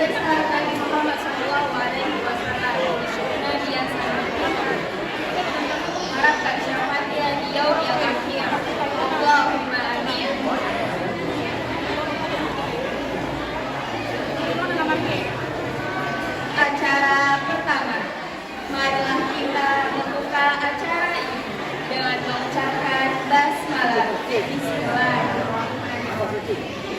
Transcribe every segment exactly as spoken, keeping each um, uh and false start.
Nabi Muhammad sallallahu alaihi wasallam. Nabi yang sangat mulia. Harapkan syafaatnya di yaumil akhir. Allahumma amin. Acara pertama. Marilah kita membuka acara ini dengan mengucapkan basmalah. Bismillahirrahmanirrahim.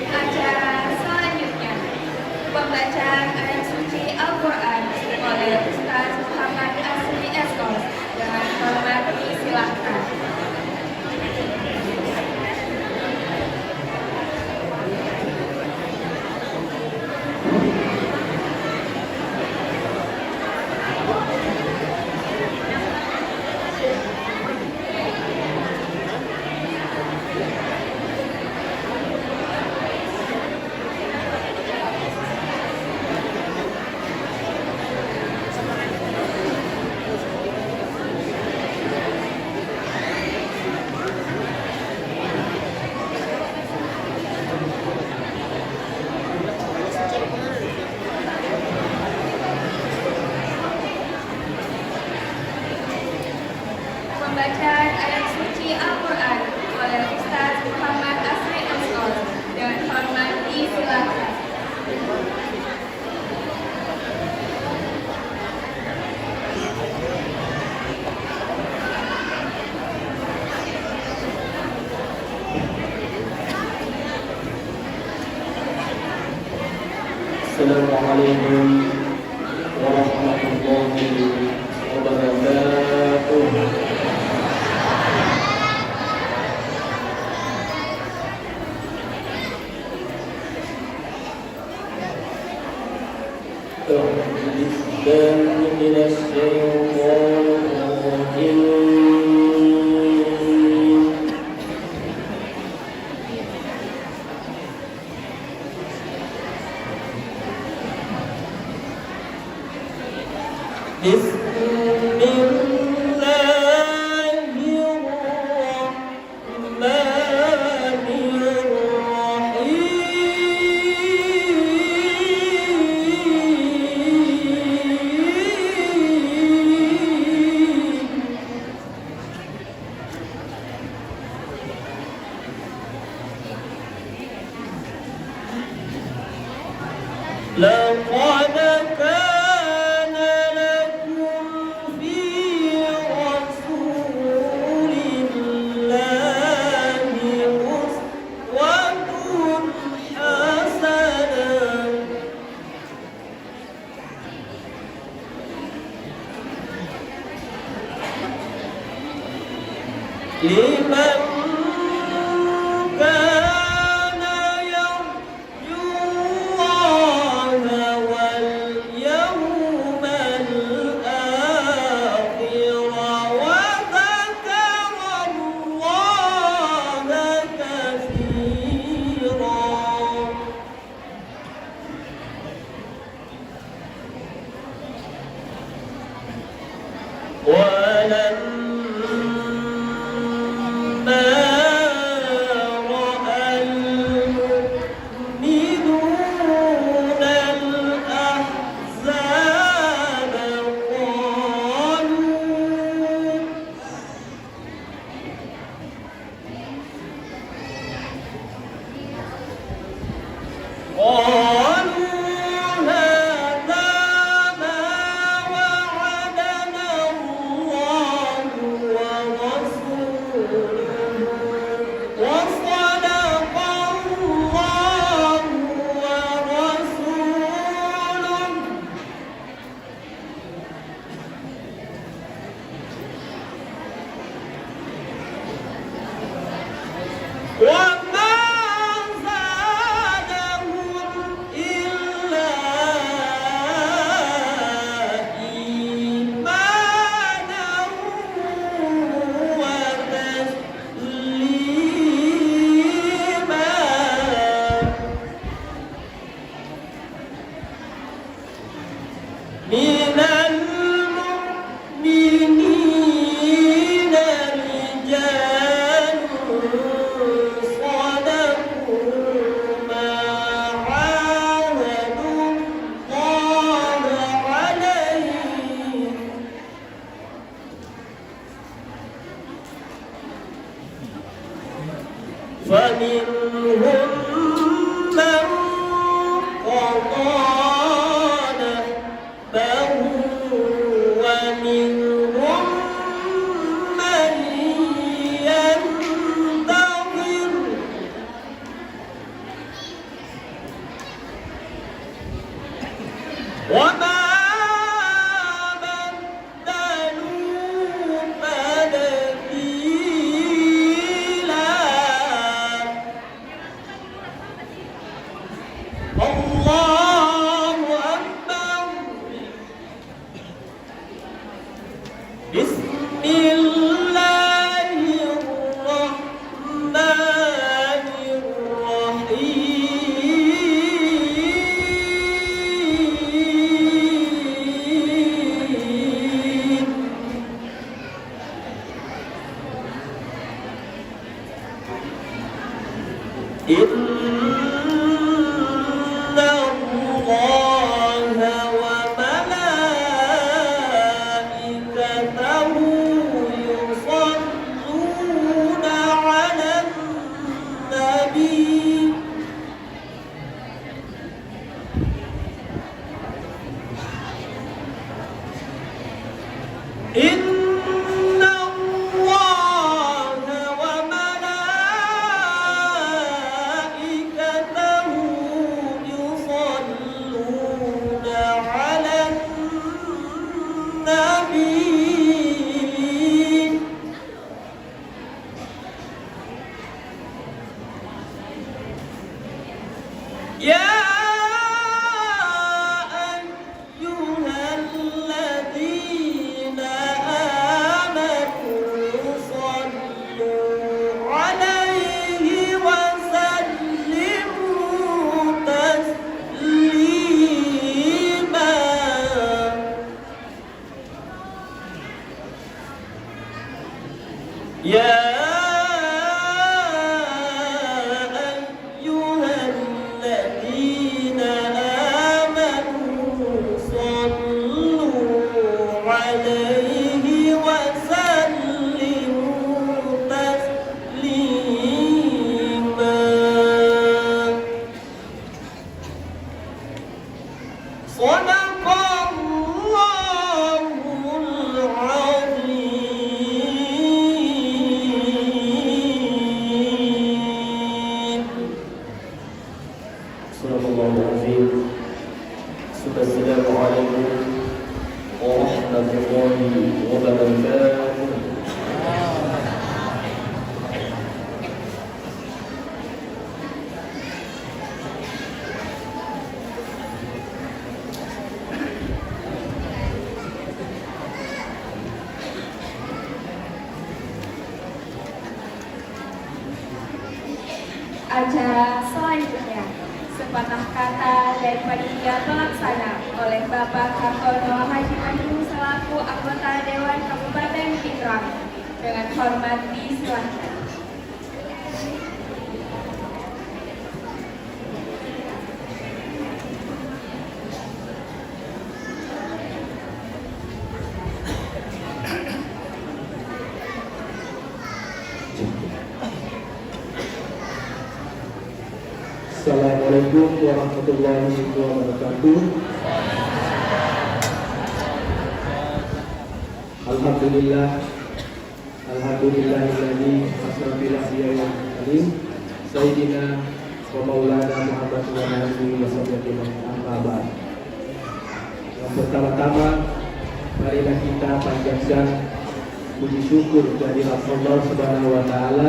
Acara selanjutnya, pembacaan ayat suci Al-Quran oleh Ustaz Muhammad Asri Eskos. Dengan hormat disilahkan. Pembacaan ayat suci Al-Quran oleh Ustaz Muhammad Asri Anskor dengan hormat disilakan. Assalamualaikum warahmatullahi wabarakatuh. أعوذ بالله من الشيطان الرجيم. بسم الله الرحمن الرحيم. لقد كان لكم في رسول الله أسوة حسنة لمن كان يرجو الله واليوم الآخر وذكر الله كثيرا. ولما رأى المؤمنون الأحزاب قالوا قالوا هذا ما وعدنا الله فمنهم من قضى نحبه ومنهم من ينتظر وما بدلوا تبديلا. الله أكبر. بسم الله الرحمن الرحيم. إن الله وملائكته يصلون على النبي. إن الله وملائكته يصلون على النبي. يا أيها الذين آمنوا صلوا عليه وسلموا تسليما. يا أيها الذين آمنوا صلوا عليه وسلموا تسليما. صدق الله العظيم. صدق الله العظيم. السلام عليكم ورحمة الله وبركاته. Acara selanjutnya, sepatah kata dari panitia pelaksana oleh Bapak Kartono Haji Pandu selaku anggota Dewan Kabupaten Pinrang. Dengan hormat disilahkan. Assalamualaikum warahmatullahi wabarakatuh. Alhamdulillah. Alhamdulillahilladzi asra bil anbiya'i wal mursalin, Sayyidina wa Maulana Muhammad wa ala alihi wa sahbihi ajma'in, amma ba'd. Yang pertama-tama, marilah kita panjatkan puji syukur kehadirat Allah Subhanahu wa Ta'ala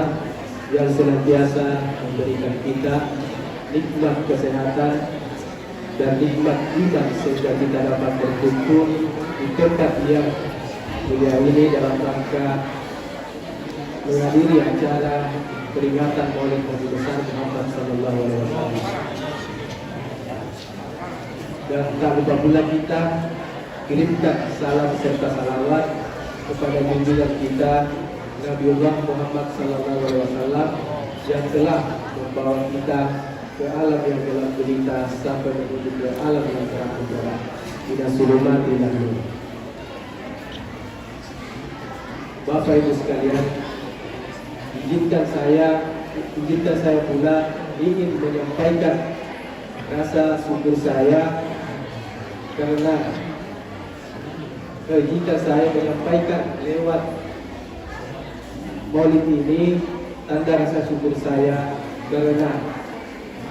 yang senantiasa memberikan kita nikmat kesehatan dan nikmat iman sehingga kita dapat berkumpul di tempat yang mulia ini dalam rangka menghadiri acara peringatan Maulid Nabi Besar Muhammad sallallahu alaihi wasallam. Dan tak lupa pula kita kirimkan salam serta salawat kepada junjungan kita Nabiullah Muhammad sallallahu alaihi wasallam yang telah membawa kita ke alam yang gelap gulita sampai menuju ke alam yang terang benderang. Minas zulumati ilal nur. Bapak Ibu sekalian, izinkan saya Izinkan saya pula ingin menyampaikan rasa syukur saya karena, eh, izinkan saya menyampaikan lewat Maulid ini tanda rasa syukur saya karena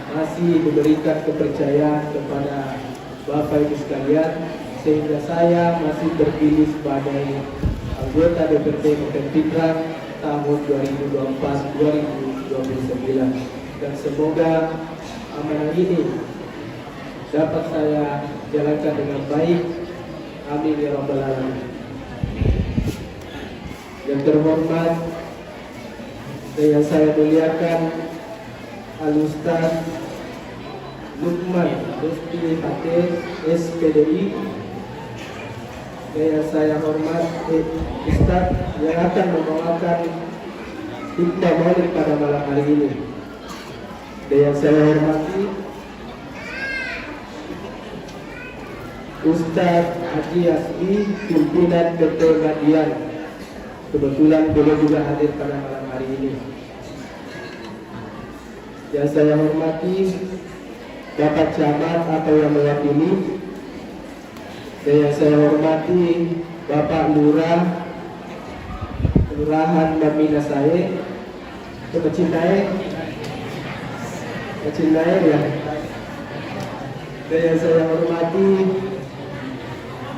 masih diberikan kepercayaan kepada Bapak Ibu sekalian, sehingga saya masih terpilih sebagai anggota D P R D Kabupaten Pinrang tahun dua ribu dua puluh empat dua ribu dua puluh sembilan. Dan semoga amanah ini dapat saya jalankan dengan baik. Amin ya rabbal alamin. Yang terhormat dan yang saya muliakan, Al Ustaz Lukman Lutfi Fateh, S P D I, dan yang saya hormat, eh, Ustaz yang akan membawakan khutbah Maulid pada malam hari ini, dan yang saya hormati, Ustaz Haji Yasmi, pimpinan P T Madian. Kebetulan beliau juga hadir pada malam hari ini. Yang saya hormati Bapak Camat atau yang mewakili, dan yang saya hormati Bapak Lurah, Kelurahan Mamina Sae, Kemecinnae, Kemecinnae ya. Dan yang saya hormati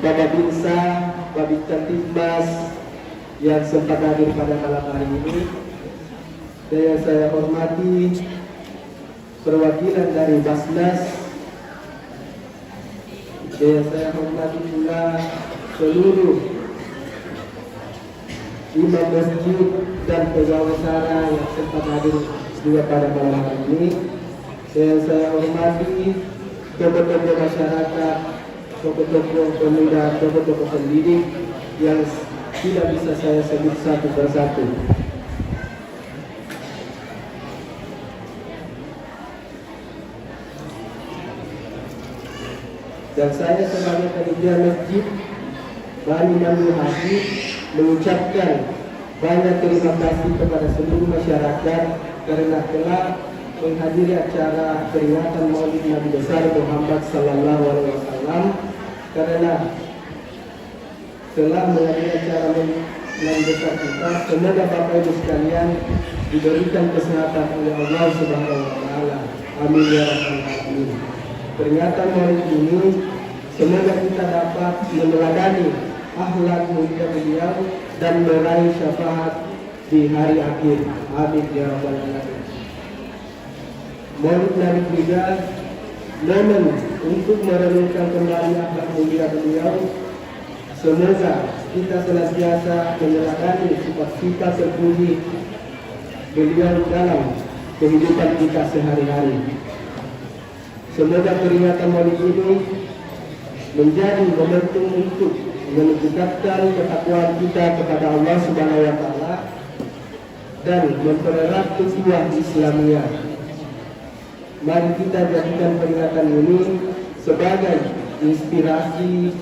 Bapak Binsa, Babinsa Timas yang sempat hadir pada malam hari ini. Dan yang saya hormati perwakilan dari Basnas, dan yang saya hormati pula seluruh imam masjid dan pegawai sara yang sempat hadir juga pada malam hari ini. Dan yang saya hormati tokoh-tokoh masyarakat, tokoh-tokoh pemuda, tokoh-tokoh pendidik yang tidak bisa saya sebut satu persatu. Dan saya sebagai panitia masjid Bani Mandu Haji mengucapkan banyak terima kasih kepada seluruh masyarakat karena telah menghadiri acara peringatan Maulid Nabi Besar Muhammad Sallallahu Alaihi Wasallam, karena telah menghadiri acara men-, Nabi Besar kita. Semoga Bapak Ibu sekalian diberikan kesehatan oleh Allah Subhanahu wa Ta'ala. Amin ya rabbal alamin. Peringatan Maulid ini, semoga kita dapat meneladani akhlak mulia beliau dan meraih syafaat di hari akhir. Amin ya rabbal alamin. Maulid Nabi juga momen untuk merenungkan kembali akhlak mulia beliau. Semoga kita senantiasa meneladani sifat-sifat terpuji beliau dalam kehidupan kita sehari-hari. Semoga peringatan Maulid ini menjadi momentum untuk meningkatkan ketakwaan kita kepada Allah Subhanahu wa Ta'ala dan mempererat ukhuwah Islamiyah. Mari kita jadikan peringatan ini sebagai inspirasi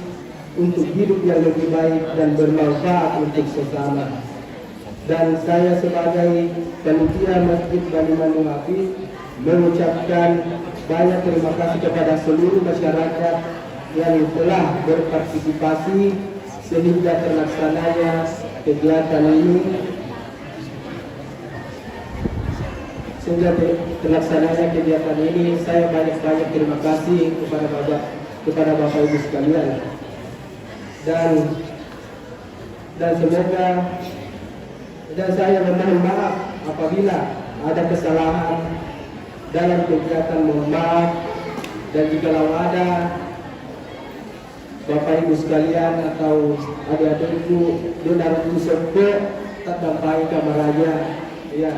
untuk hidup yang lebih baik dan bermanfaat untuk sesama. Dan saya sebagai panitia Masjid Bani Mandu Haji mengucapkan banyak terima kasih kepada seluruh masyarakat yang telah berpartisipasi sehingga terlaksananya kegiatan ini. Sehingga ter-, terlaksananya kegiatan ini, saya banyak-banyak terima kasih kepada Bapak, kepada Bapak Ibu sekalian. Dan, dan semoga, dan saya memohon maaf apabila ada kesalahan dalam kegiatan, mohon maaf. Dan jikalau ada, Bapak Ibu sekalian atau adik-adikku, dé' naruntu sokko, taddampai kamaraja. Iya,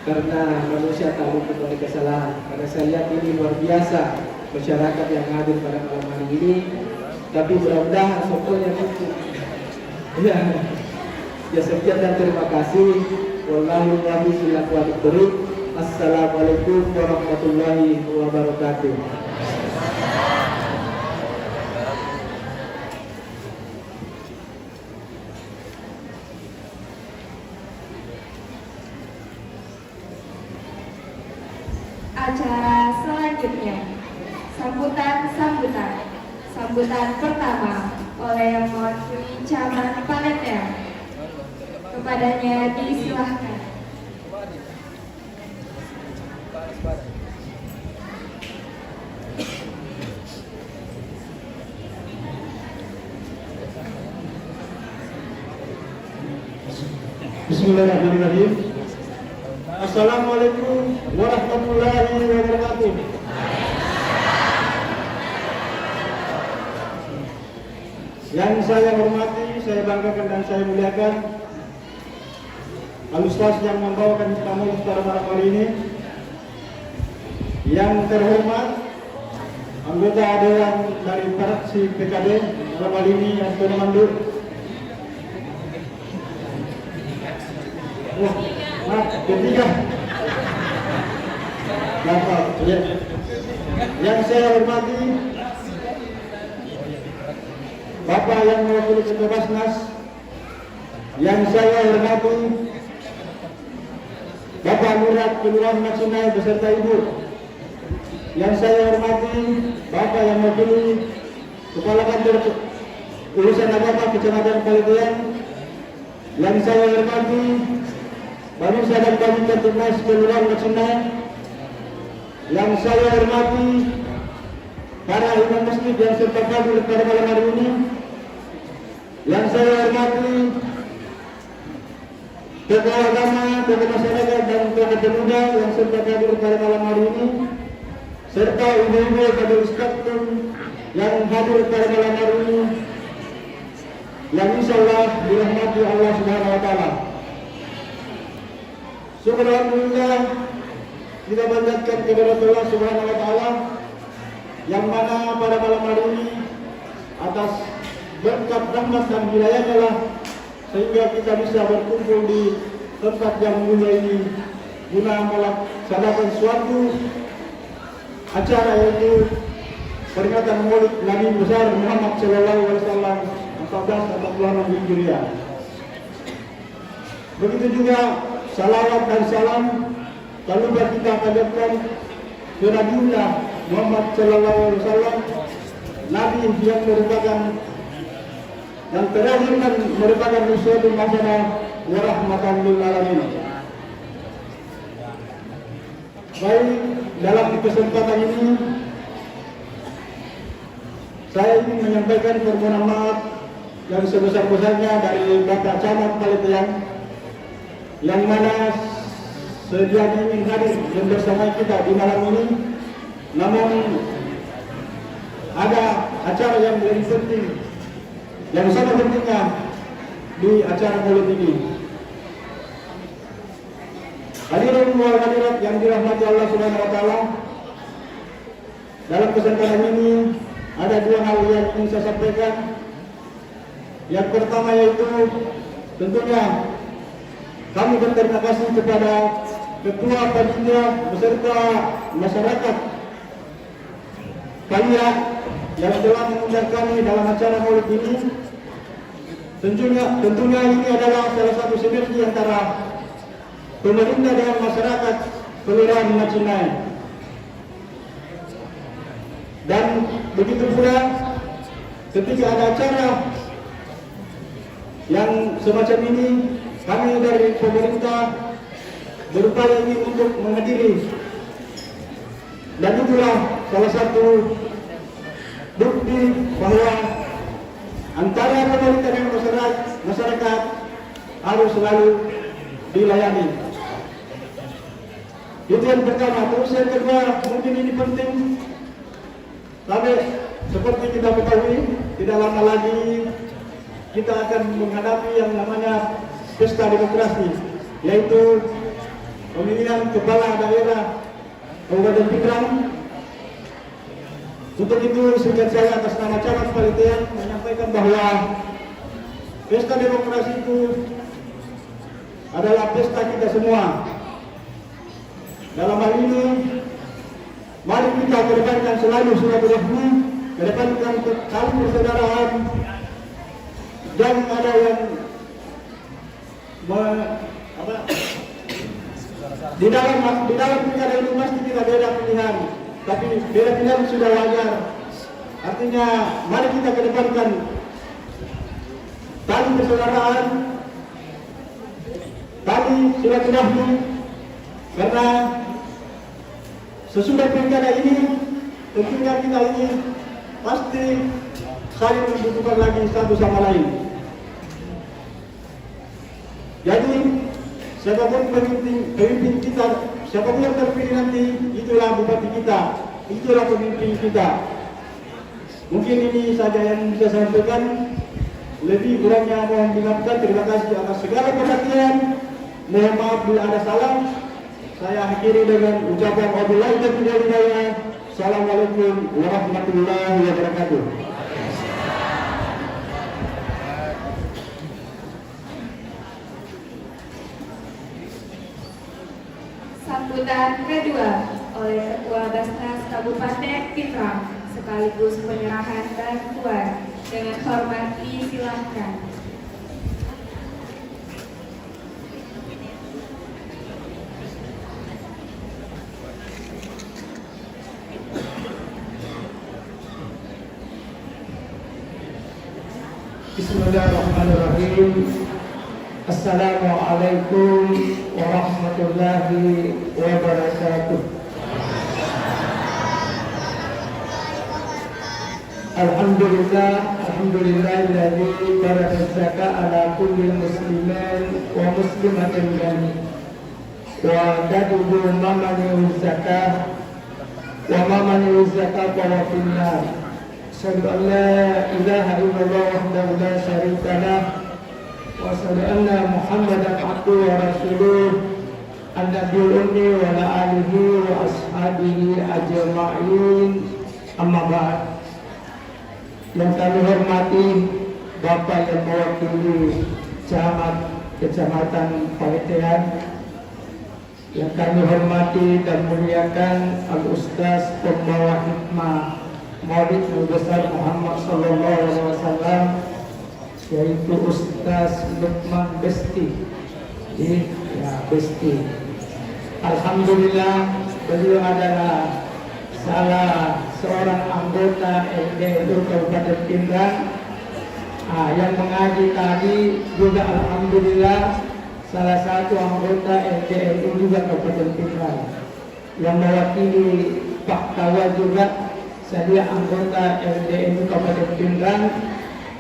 karena manusia tak luput dari kesalahan. Karena saya lihat ini luar biasa masyarakat yang hadir pada malam hari ini. Tapi mudah-mudahan sokkonya cukup. Iya. Ya, sekian dan terima kasih. Wallahul muwaffiq ila aqwamit thoriq. Assalamualaikum warahmatullahi wabarakatuh. Acara selanjutnya, sambutan-sambutan. Sambutan pertama oleh yang mewakili Camat Paletea. Kepadanya disilahkan. Bismillahirrahmanirrahim. Assalamualaikum warahmatullahi wabarakatuh. Yang saya hormati, saya banggakan, dan saya muliakan, Al-Ustaz yang membawakan khutbah maulid pada malam hari ini, yang terhormat anggota dewan dari fraksi P K D dalam hal ini, Antonio Mandu. Oh, maaf, ketiga. Bapak, ya. Yang saya hormati, Bapak yang mewakili Ketua Basnas, yang saya hormati Bapak Lurah Kelurahan Macinai beserta Ibu, yang saya hormati Bapak yang mewakili Kepala Kantor Urusan Agama Kecamatan Paletea, yang saya hormati Bangsa dan Bangsa Timnas Kelurahan Macinai, yang saya hormati para imam masjid yang sempat hadir pada malam hari ini, yang saya hormati tokoh agama, tokoh masyarakat, dan tokoh pemuda yang sempat hadir pada malam hari ini, serta ibu-ibu Majelis Taklim yang hadir pada malam hari ini, yang insya Allah dirahmati Allah Subhanahu wa Ta'ala. Syukur alhamdulillah, kita panjatkan kepada Allah Subhanahu wa Ta'ala, yang mana pada malam hari ini, atas berkat rahmat dan hidayahnya lah, sehingga kita bisa berkumpul di tempat yang mulia ini guna melaksanakan suatu acara, yaitu peringatan Maulid Nabi Besar Muhammad Sallallahu Alaihi Wasallam empat belas empat puluh enam Hijriah. Begitu juga salawat dan salam tak lupa kita panjatkan ke Nabiullah Muhammad Sallallahu Alaihi Wasallam, Nabi yang merupakan, yang terakhir dan merupakan uswatun hasanah wa rahmatan lil alamin. Baik, dalam kesempatan ini saya ingin menyampaikan permohonan maaf yang sebesar-besarnya dari Bapak Camat Paletea, yang mana sedianya ingin hadir dan bersamai kita di malam ini, namun ada acara yang lebih penting, yang sangat pentingnya di acara maulid ini. Hadirin wal hadirat yang dirahmati Allah Subhanahu wa Ta'ala, dalam kesempatan ini ada dua hal yang ingin saya sampaikan. Yang pertama yaitu tentunya kami berterima kasih kepada Ketua Panitia beserta masyarakat kalian yang telah mengundang kami dalam acara maulid ini. Tentunya, tentunya ini adalah salah satu sinergi antara pemerintah dengan masyarakat Kelurahan Macinai. Dan begitu pula ketika ada acara yang semacam ini, kami dari pemerintah berupaya ini untuk menghadiri. Dan itulah salah satu bukti bahwa antara pemerintah dengan masyarakat, masyarakat harus selalu dilayani. Itu yang pertama. Terus yang kedua, mungkin ini penting. Tapi seperti kita ketahui, tidak lama lagi kita akan menghadapi yang namanya pesta demokrasi, yaitu pemilihan kepala daerah Kabupaten Pinrang. Untuk itu, singkat saya atas nama Camat Paletea menyampaikan bahwa pesta demokrasi itu adalah pesta kita semua. Dalam hal ini, mari kita kedepankan selalu silaturahmi, kedepankan tali persaudaraan, jangan ada yang me-, apa, Di dalam, di dalam pilkada ini pasti kita beda pilihan, tapi beda pilihan sudah wajar. Artinya, mari kita kedepankan tali persaudaraan, tali silaturahmi, karena sesudah pilkada ini, tentunya kita ini pasti saling membutuhkan lagi satu sama lain. Jadi, siapapun pemimpin, pemimpin kita, siapapun yang terpilih nanti, itulah bupati kita, itulah pemimpin kita. Mungkin ini saja yang bisa saya sampaikan. Lebih kurangnya mohon dimaafkan. Terima kasih atas segala perhatian. Mohon maaf bila ada salah. Saya akhiri dengan ucapan wabillahi taufiq wal hidayah. Assalamualaikum warahmatullahi wabarakatuh. Sambutan kedua oleh Ketua Basnas Kabupaten Pinrang sekaligus penyerahan bantuan. Dengan hormat disilahkan. Bismillahirrahmanirrahim. Assalamualaikum warahmatullahi wabarakatuh. Alhamdulillah, alhamdulillahilladzi farada zaka ala kulli muslimin wa muslimatin gani. Wa tajibu mamani zakah, wa mamani zakah fahuwa finnar. Asyhadu an la ilaha illallah wahdahu la syarika lah, wa asyhadu anna Muhammadan abduhu wa rasuluh, an-nabiyul ummi wa ala alihi wa ashabihi ajma'in. Amma ba'd. Yang kami hormati Bapak yang mewakili Camat Kecamatan Paretean, yang kami hormati dan muliakan Al-Ustaz pembawa hikmah Maulid Nabi Besar Muhammad sallallahu alaihi wasallam, yaitu Ustaz Lukman Besti. Jadi, ya, Besti. Alhamdulillah, beliau adalah salah seorang anggota L D N U Kabupaten Pinrang, ah, yang mengaji tadi juga, alhamdulillah, salah satu anggota L D N U juga Kabupaten Pinrang. Yang mewakili Pak Kawa juga, sadia anggota L D N U Kabupaten Pinrang.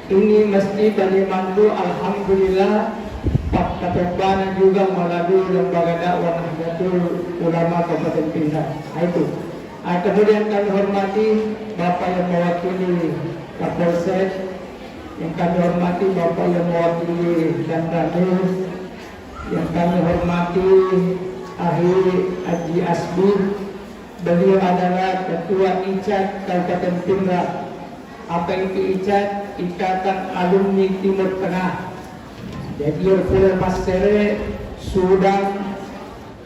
Ini mesti bali mandu, alhamdulillah, pakkatobbana juga melalui Lembaga Dakwah Nahdlatul Ulama Kabupaten Pinrang. Nah, itu. Ah, kemudian kami hormati Bapak yang mewakili Kapolsek, yang kami hormati Bapak yang mewakili Danramil, yang kami hormati Ahi Haji Asbi, beliau adalah Ketua ICAD Kabupaten Pinrang. Apa itu ICAD? Ikatan Alumni Timur Tengah. Jadi, pura passere, Sudang,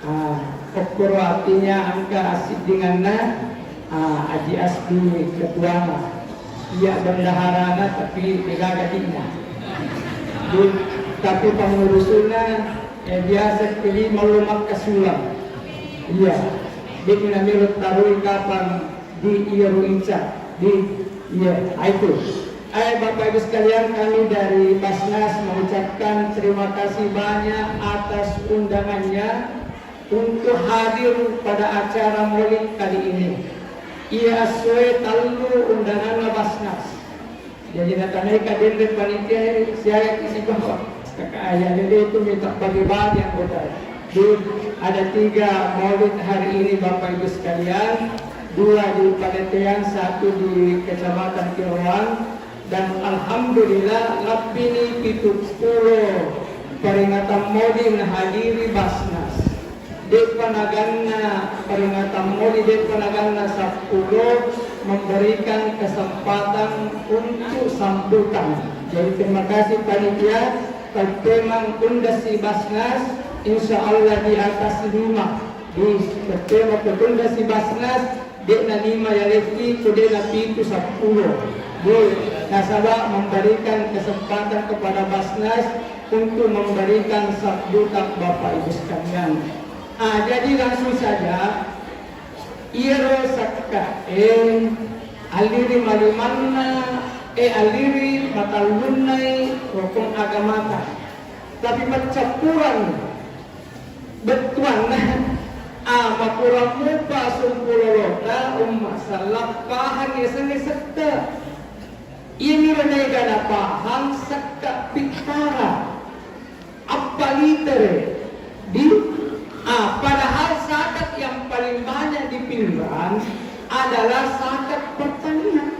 ah, okkoro artinya engka assiddinganna, ah, Haji Asbi ketuana. Iya bendaharana, tapi degaga di'na. Di-, tapi pengurusna, eh, biasa keli mello makkasulang. Iya. De'na melo taroi kapang di iyaro ICAD. Di, iya, ah, itu. Eh, Bapak Ibu sekalian, kami dari Basnas mengucapkan terima kasih banyak atas undangannya untuk hadir pada acara Maulid kali ini. Iya essoe tellu undanganna Basnas. Jadi, natanai ka denre panitia, siaga ki sibawa. Kakak ayah, jadi itu minta bagi-bagi anggota. Di, ada tiga Maulid hari ini, Bapak Ibu sekalian, dua di Paretean, satu di Kecamatan Kiroan. Dan alhamdulillah, labbini pitu pulo peringatan Maulid nahadiri Basnas. De'pa naganna peringatan Maulid, de'pa naganna seppulo memberikan kesempatan untuk sambutan. Jadi, terima kasih panitia, tettong undang si Basnas, insya Allah di atas lima. Di tettong undang si Basnas, de'na lima yalekki, ko de'na pitu, seppulo. Di, nasaba memberikan kesempatan kepada Basnas untuk memberikan sambutan, Bapak Ibu sekalian. Ah, jadi langsung saja, iyaro sekka e alliri malimanna, eh, alliri matallunnai rokong agamata. Tapi paccappurang bettuanna, ah, makurang mupa sumpulolota umma sallang pahang yasengnge sekka. Iyami renega napahang sekka pittara. Appa litere di, ah, padahal zakat yang paling banyak di Pinrang adalah zakat pertanian.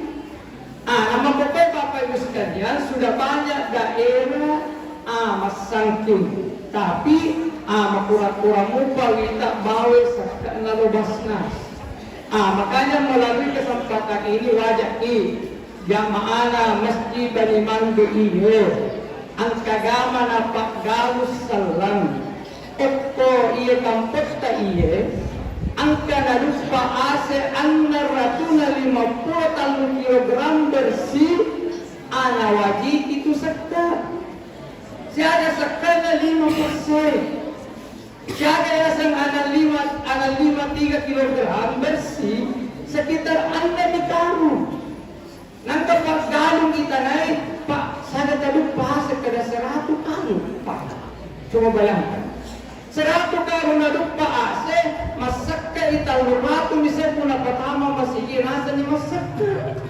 Ah, nama pokok Bapak Ibu sekalian, sudah banyak daerah, ah, massangking, tapi, ah, makura-kura mupa wita bawe sekka nalo Basnas. Ah, makanya melalui kesempatan ini wajak i Jamaana Masjid Bani Mandu iye, engka gama napaggalu selleng. Okko iye kampotta iye, engka naduppa ase enneng ratuna lima pulo tellu kilogram bersih, ana wajiki tu sekka. Siaga sekkana lima persen. Siaga yaseng ana lima, ana lima tiga kilogram bersih, sekitar enneng karung. Nangka paggalung itanai, Pak, saga taduppa ase kada seratu karung, Pak. Coba bayangkan. Seratu karung naduppa ase, massekka i tellu ratu mi seppu napatama masigi nasani massekka.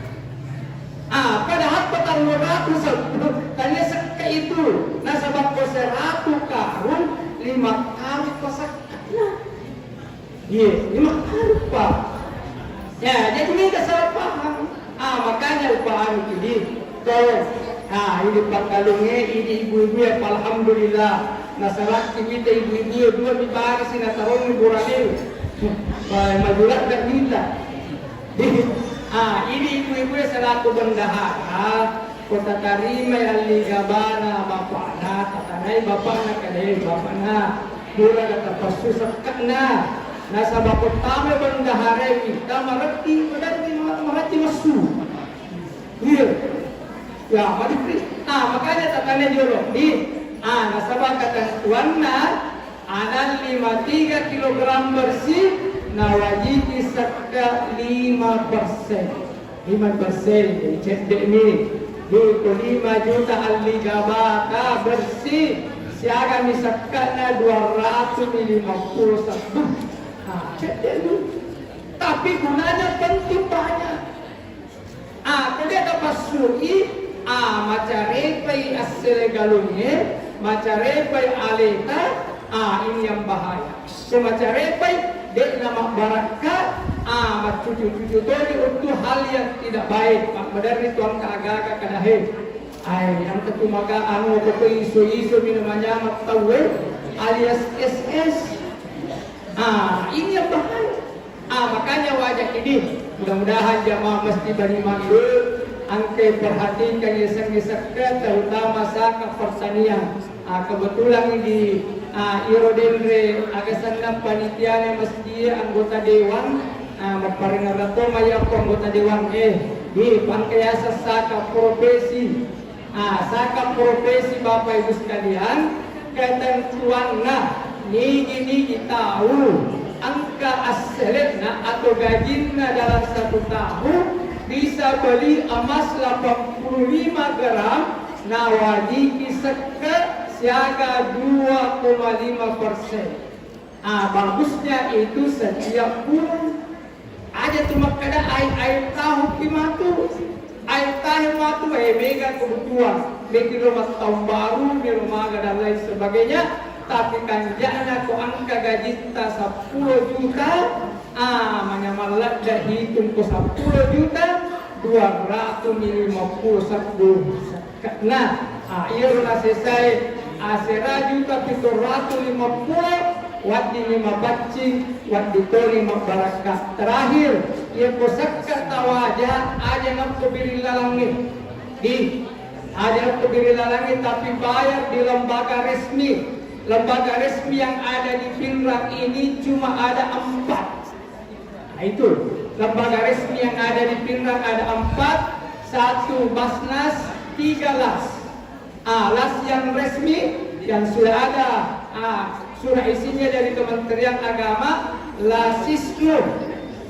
Ah, padahal ko tellu ratu seppu, tania sekka itu. Nasaba ko seratu karung, lima karung pasekka. Nah. Iya, ini mah rupa. Ya, jadi ini kita salah paham. Ah, makanya upahami ini. Tolong. Ah, ini paggalungnge, ini ibu-ibu ya, alhamdulillah. Nasalakki mita ibu-ibu ya, dua mi barisi natarong mi burane. Wah, majulat gak minta. Ah, ini ibu-ibu ya selaku bendahara. Ko tatarimai alligabana bapa'na, tatanai bapa'na, kadai bapa'na, pura tapassu sekka'na. Nasaba ko tama bendaharai, ta maretti, maderri ma-, maretti massu. Iya. Ya, madipri. Ah, makanya tatanai jolo. Di, ah, nasaba ketentuanna, Ana lima tiga kilogram bersih, nawajiki sekka lima persen. Lima persen, jadi cedde'ni. Di ko lima juta alligabata bersih, siagami sekka'na dua ratu lima puluh satu. Nah, cedde'ni. Tapi gunanya penting banyak. Ah, ko de' tapassui, ah, macarepai assele galungnge, macarepai aleta, ah, ini yang bahaya. Ko macarepai, de' namabbarakka, ah, maccucu-cucu toni untu hal yang tidak baik. Makmaderri tu engka aga-aga kadahe. Ai, engka tu maka anu ko iso-iso mi namanyameng tauwe, alias S S. Ah, ini yang bahaya. Ah, makanya wajah ini, mudah-mudahan jamaah Masjid Bani Mandu engka perhatikan yasengnge sekka, terutama zakat pertanian. Ah, kebetulan di, ah, iro denre aga senna panitiana masjid, anggota dewan, ah, mapparingerang to mayappo anggota dewan, eh, di pangkayasa zakat profesi. Ah, zakat profesi, Bapak Ibu sekalian, ketentuanna, nigi-nigi tau engka assele'na atau gajinna dalam satu tahun bisa beli emas delapan puluh lima gram, nawajiki sekka siaga dua koma lima persen. Ah, bagusnya itu setiap bulan. Aja tu makkeda ai-, air tahu ki matu. Air tahu matu, eh, mega kebutuhan. Megi lo mattaung baru, melo maga dan lain sebagainya. Tapi kanjana ko engka gajitta seppulo juta, ah, manyameng ladde hitung ko seppulo juta, dua ratus lima puluh satu. Nah, ah, iyaro nasesai, ah, sera juta pitu ratu lima puluh, weddingngi mapaccing, wedding toni mabbarakka. Terakhir, iya ko sekka tawaja, aja nappo biring lalangnge. Di, aja nappo biring lalangnge, tapi bayar di lembaga resmi. Lembaga resmi yang ada di Pinrang ini cuma ada empat. Nah, itu lembaga resmi yang ada di Pinrang ada empat, satu Basnas, tiga Las. Ah, Las yang resmi yang sudah ada, Ah, surat izinnya dari Kementerian Agama, Lasismu,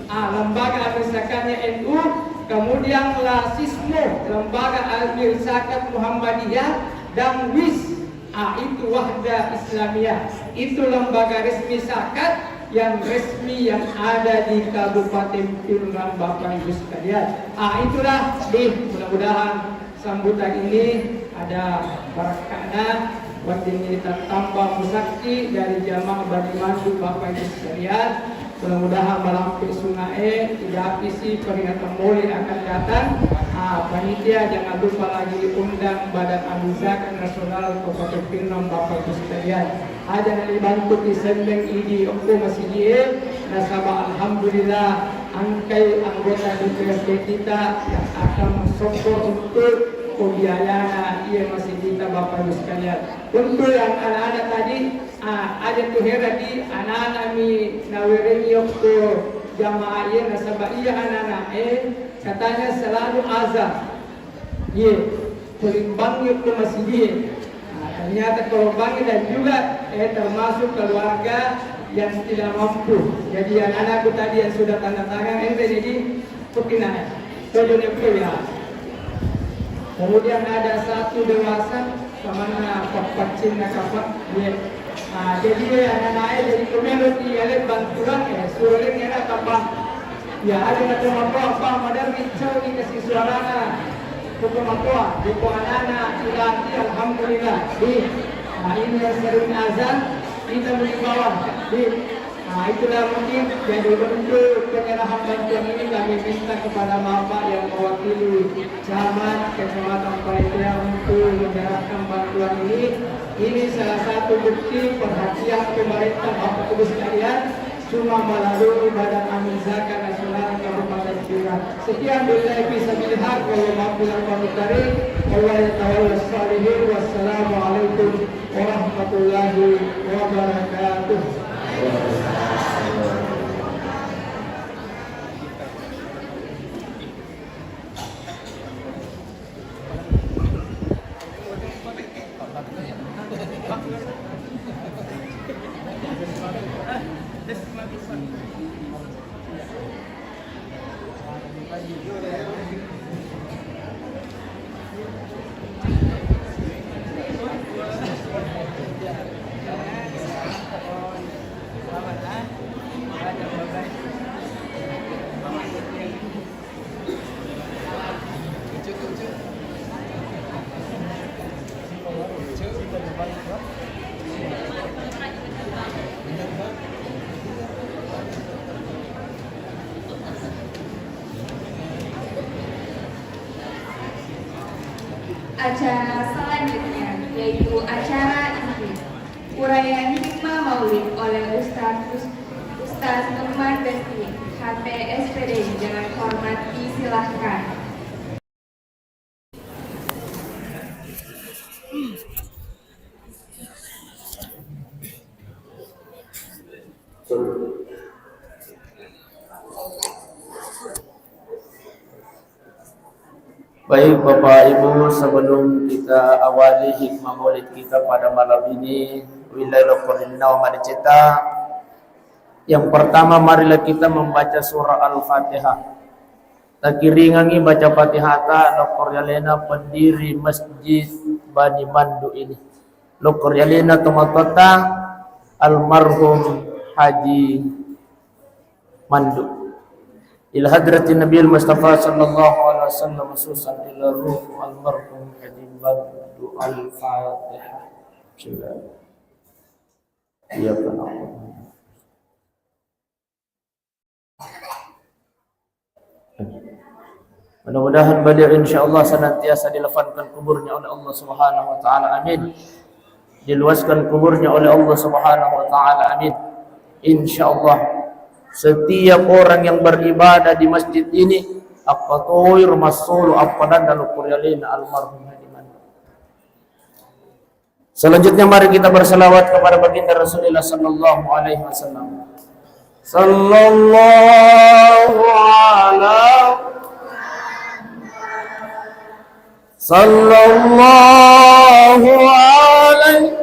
ah, lembaga administrasinya N U, kemudian Lasismu, lembaga administrasi Muhammadiyah, dan WIS, ah, itu Wahdah Islamiyah, itu lembaga resmi zakat yang resmi yang ada di Kabupaten Pinrang, Bapak Ibu sekalian. Ah, itulah, di, mudah-mudahan sambutan ini ada barakka'na, weddingngi tattamba musakki dari jamaah Bani Mandu, Bapak Ibu sekalian. Mudah-mudahan malampe sungae, idapisi peringatan mole akan datang. Ah, panitia jangan lupa lagi undang Badan Amil Zakat Nasional Kabupaten Pinrang, Bapak Ibu sekalian. Aja nalibantu ki senneng idi okko masigie, nasaba alhamdulillah engkai anggota D P R D kita yang akan mensupport untuk pembiayaan iya masjid kita, Bapak Ibu sekalian. Untuk yang anak-anak tadi, ah, aja tu heran di anak-anak mi nawerengi okko jamaah iya, nasaba iya anak-anak eh katanya selalu azan. Iya, kulimbangi ke masjid. Nah, ternyata korbannya dan juga eh, termasuk keluarga yang tidak mampu. Jadi anak-anakku tadi yang sudah tanda tangan, ente jadi putih naik. Tojone putih ya. Kemudian ada satu dewasa, sama pappaccing na kapang, iya. Ah, jadi, eh, anak-anak eh, jadi kumelo di ale bantuan, eh, suruh lagi anak kapang. Ya, ada na tomatoa, Pak, madami cau dikasih suarana. Ke tomatoa, di anak-anak, ilaki, alhamdulillah. Di, nah, ini yang sering azan, kita beli bawah. Di, nah, itulah mungkin jadi bentuk penyerahan bantuan ini kami minta kepada Bapak yang mewakili Camat, Kecamatan Paitea untuk menyerahkan bantuan ini. Ini salah satu bukti perhatian pemerintah Bapak Ibu sekalian, cuma melalui Badan Amil Zakat Nasional Kabupaten Pinrang. Sekian, billahi fi sabilillah, wa ma fi tariq, wa yatawalla shalihin. Wassalamualaikum warahmatullahi wabarakatuh. Acara selanjutnya yaitu acara inti. Uraian hikmah Maulid oleh Ustaz Us-, Ustaz Nurman Desti, H P S P D I, dengan hormat disilahkan. Baik, Bapak Ibu, sebelum kita awali hikmah maulid kita pada malam ini, billahi lokkorinna wa madeceta. Yang pertama, marilah kita membaca surah Al-Fatihah. Takiringangi baca Fatihata lokko ri alena pendiri Masjid Bani Mandu ini. Lokko ri alena tomatoatta almarhum Haji Mandu. Ila hadratin Nabil Mustafa sallallahu alaihi wasallam, khususan ila ruh almarhum Haji Mandu. Al-Fatihah. Bismillah. Iya, Pak. Mudah-mudahan beliau insyaallah senantiasa dilapangkan kuburnya oleh Allah Subhanahu wa taala. Amin. Diluaskan kuburnya oleh Allah Subhanahu wa taala. Amin. Insyaallah setiap orang yang beribadah di masjid ini, akkatoi rumah solo, appadanna lokko ri alena almarhum Haji Mandu. Selanjutnya, mari kita berselawat kepada baginda Rasulullah sallallahu alaihi wasallam. Sallallahu ala, sallallahu alaihi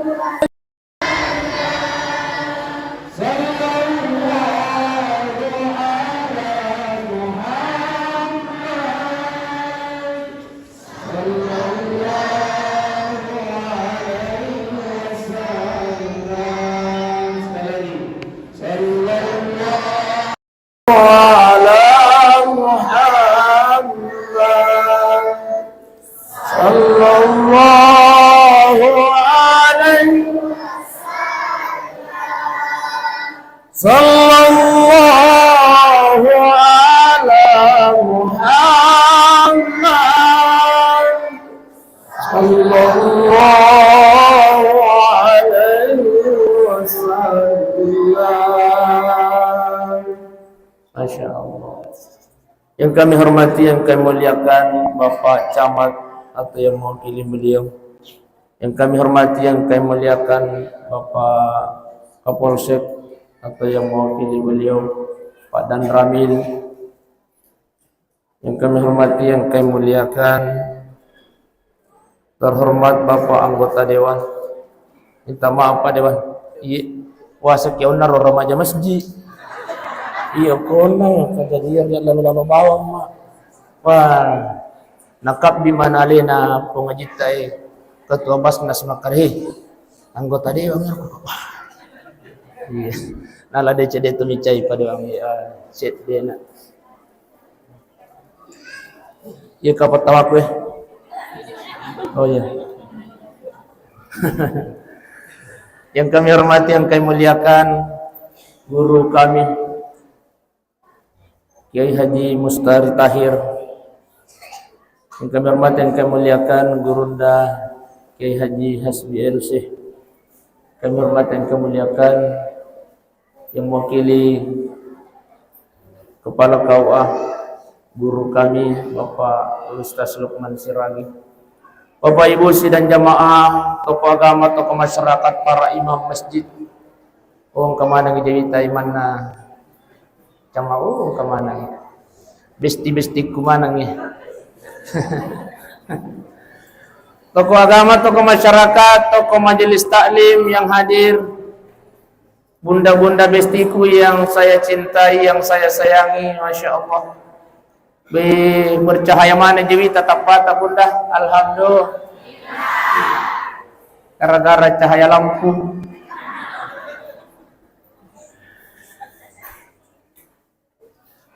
Sallallahu ala Muhammad. Sallallahu alaihi wasallam. Masya Allah. Yang kami hormati, yang kami muliakan Bapak Camat atau yang mewakili beliau. Yang kami hormati, yang kami muliakan Bapak Kapolsek atau yang mewakili beliau, Pak Danramil. Yang kami hormati, yang kami muliakan, terhormat Bapak Anggota Dewan. Minta maaf, Pak Dewan. Iya, puasa ki onna ro remaja masjid. Iya, kona kejadian yang lalu-lalu bawang, Mak. Wah, nakabbi mana alena pengajitta, eh, Ketua Basnas makkeda, "Hei, anggota Dewan ya." Wah. Iya. Nala decede tu micai pada Dewan, eh, set dena. Iya, kapal tawaku, eh. Oh, iya. Yang kami hormati, yang kami muliakan, guru kami, Kiai Haji Mustari Tahir. Yang kami hormati, yang kami muliakan, Gurunda Kiai Haji Hasbi L C. Kami hormati, yang kami muliakan, yang mewakili Kepala K U A, guru kami, Bapak Ustaz Lukman Siragi. Bapak Ibu sidang jamaah, tokoh agama, tokoh masyarakat, para imam masjid. Oh, engka maneng jawita imanna. Cama, oh, engka maneng. Besti-bestiku maneng, ya. Tokoh agama, tokoh masyarakat, tokoh majelis taklim yang hadir. Bunda-bunda bestiku yang saya cintai, yang saya sayangi, Masya Allah. Be, bercahaya mana jawita tappata, Bunda? Alhamdulillah. Gara-gara cahaya lampu.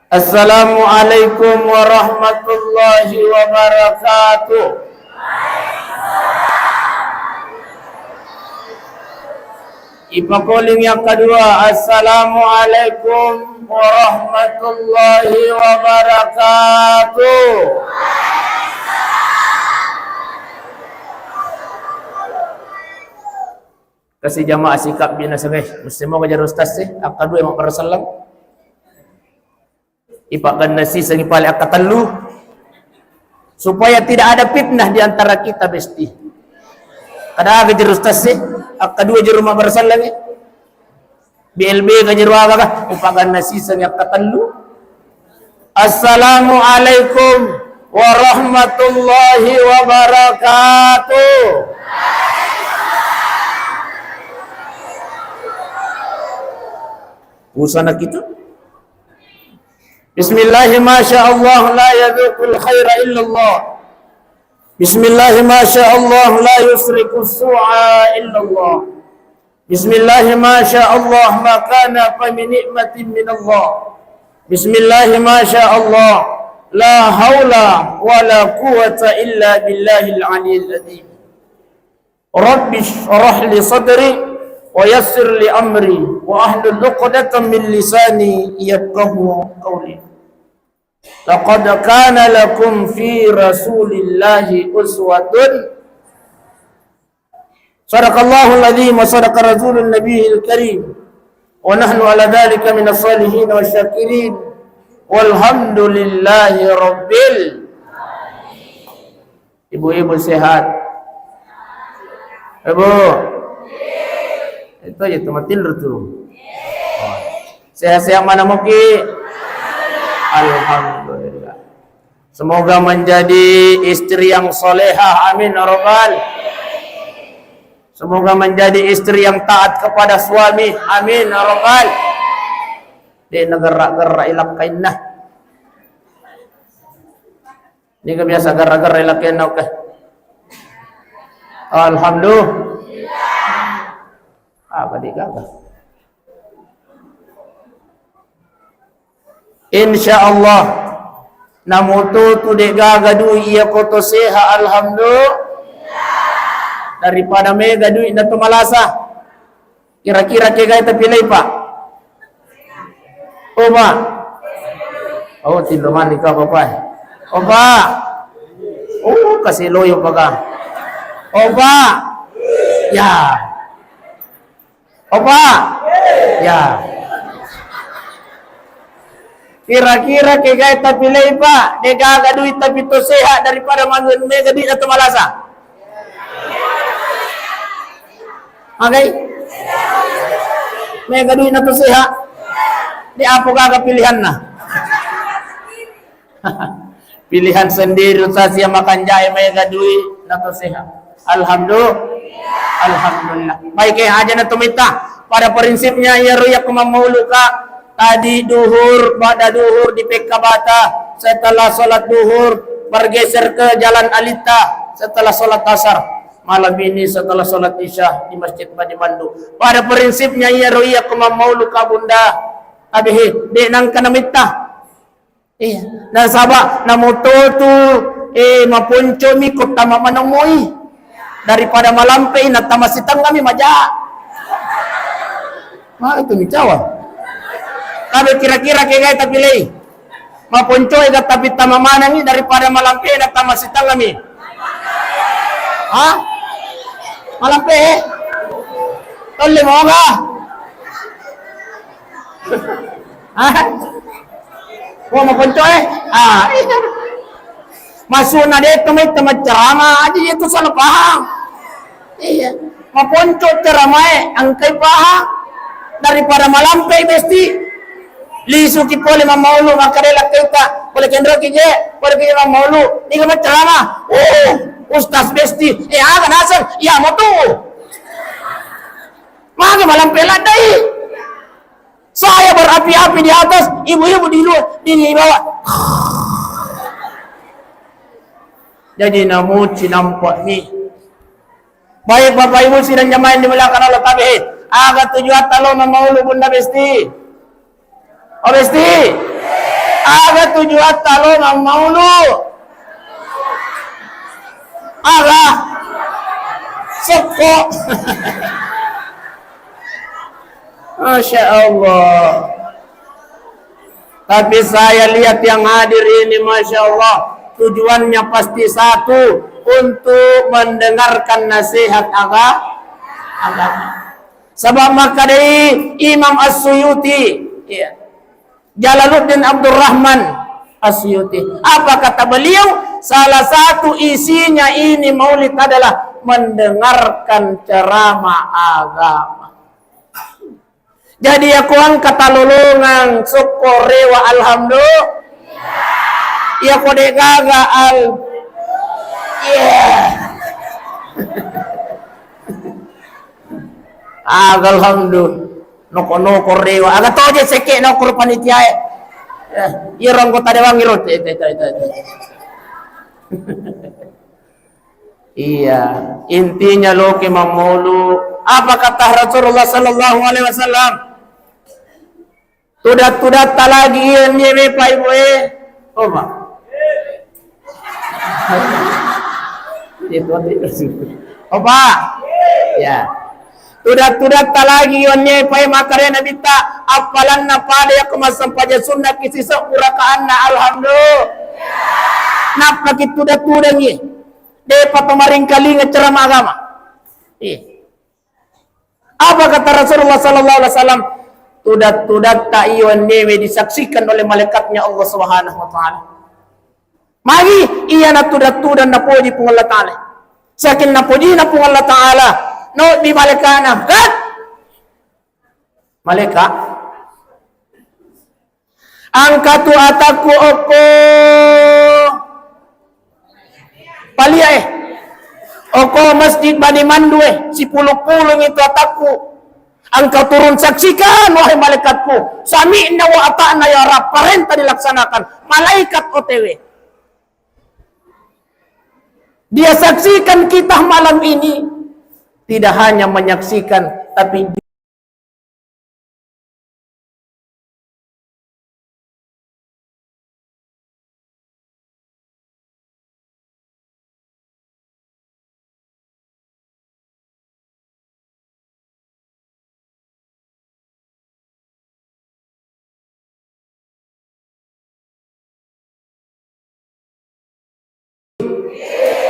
Assalamualaikum warahmatullahi wabarakatuh. Ipakoling yang kedua, "Assalamualaikum warahmatullahi wabarakatuh." Kasi jamaah sikap bina sengai. Mesti mau ngajar ustaz sih, akka dua mau bersalam. Ipagganna sisengi pale akkatellu, supaya tidak ada fitnah di antara kita, besti. Kada aga jeru tasi, akkadua jeru mabbarasallami. B L B ka jeru aga ka, ipagganna sisengi akkatellu. Assalamualaikum warahmatullahi wabarakatuh. Usana kita. Bismillah, masya Allah, la yadzuqul khaira illallah. Bismillah, masya Allah, la yusriqus su'a illallah. Bismillah, masya Allah, ma kana fa min ni'matin minallah. Bismillah, masya Allah, la haula wa la quwwata illa billahil aliyil azim. Rabbi shrah li sadri wa yassir li amri wa ahlul uqdatan min lisani yafqahu qawli. Laqad kana lakum fi Rasulillahi uswatun. Sadaqallahul azim wa sadaqa rasulun nabiyil karim. Wa nahnu ala dzalika minas shalihin wasy syakirin. Walhamdulillahi rabbil Ibu-ibu sehat? Ibu? Itu aja tuh, matilur tuh. Sehat-sehat mana muki? Alhamdulillah. Semoga menjadi istri yang solehah. Amin, ya Rabbal. Semoga menjadi istri yang taat kepada suami. Amin, ya Rabbal. De' nagerra-gerra ilakkainna. Niga biasa garra-garra ilakenna, oke. Alhamdulillah. Apa digaga? Insya Allah. Namutu tu de' gaga dui iya koto seha, alhamdulillah. Daripada mega dui na to malasa. Kira-kira kegai tapi lepa. Oba. Oh, tindo mani ka, Bapak. Oba. Oh, kasi loyo paka. Oba. Ya. Oba. Ya. Kira-kira kegae tapilei, Pak? Degaga duit tapi to sehat daripada manggen mega duit atau malasa. Magai? Mega duit na to sehat. Di apa gaga pilihanna? Pilihan sendiri, Ustaz, yang makan jahe mega duit na to sehat. Alhamdulillah. Alhamdulillah. Baik, eh, aja na to mita. Pada prinsipnya, ya, ruyak mammaulu ka. Tadi duhur, ba'da duhur di Pekka Bata, setelah sholat duhur bergeser ke Jalan Alita, setelah sholat asar. Malam ini setelah sholat isya di Masjid Bani Mandu. Pada prinsipnya, iya ro iya ko mammaulu ka Bunda. Tapi he, de nangka namitta. Iya. Nasaba namoto tu, eh, maponcomi ko tama manemoi. Daripada malampe na tama sitengngami maja. Ma itu micawa. Tapi kira-kira kegai tapi lei. Maponcoe ga tapi tama manengi daripada malampe na tama sitengngami. Ha? Malampe? Tolle moga. Ha? Mau maponcoe? Ah, iya. Masuna de to mai tama ceramah aja itu salah paham. Iya. Maponco ceramae, engkai paha daripada malampe besti. Lisuki pole mammaulu, makkeda lakkaita, pole kenroki je, pole ki mammaulu, niga maccarama. Uh, ustaz besti, eh, aga naseng, iya matu. Mage malampe laddai. Saya berapi-api di atas, ibu-ibu di luar, di bawah. Jadi namuci nampak ni. Baik, Bapak Ibu sidang jamaah yang dimuliakan Allah, tabe. Aga tujuatta lo mammaulu Bunda Besti? Oh, Besti? Aga tujuatta lo mammaulu? Aga? Sokko. Masya Allah. Tapi saya lihat yang hadir ini, Masya Allah, tujuannya pasti satu, untuk mendengarkan nasihat aga-, agama. Sebab makkedai Imam As-Suyuti, ya, Jalaluddin Abdurrahman As-Suyuti. Apa kata beliau? Salah satu isinya ini maulid adalah mendengarkan ceramah agama. Jadi, yako engka talolongang sokko rewa, alhamdulillah. Yako degaga, al-, iya. Aga alhamdulillah. Noko-noko rewa. Aga toje sekke noko panitia e. Eh, iyaro anggota dewan iro. Te, te, te, te, te. Iya, intinya loki mammaulu. Apa kata Rasulullah sallallahu alaihi wasallam? Tudat-tudatta lagi iya nie me pa ibu e. Oh, Pak. Itu, itu. Oh, Pak. Ya. Tudat-tudatta lagi iya nie pa e, makkeda Nabitta, appalanna pada yakko massempajang sunna ki sisebbu rakaanna, alhamdulillah. Nappaki tudat-tudangi. Depa to maringkalinga ceramah agama. Iya. Apa kata Rasulullah sallallahu alaihi wasallam? Tudat-tudatta iyo ennewe disaksikan oleh malaikatnya Allah Subhanahu wa Ta'ala. Magi iya natudat-tudan napoji Puang Allah Ta'ala. Saking napojina Puang Allah Ta'ala, no di malaikana, "Kat!" Malaikat, Angkatu atakku okko palia e, okko Masjid Bani Mandu e, sipulung-pulung itu atakku. Engkau turun saksikan, wahai malaikatku, sami'na wa ata'na ya Rabb, parenta dilaksanakan, malaikat O T W. Dia saksikan kita malam ini, tidak hanya menyaksikan, tapi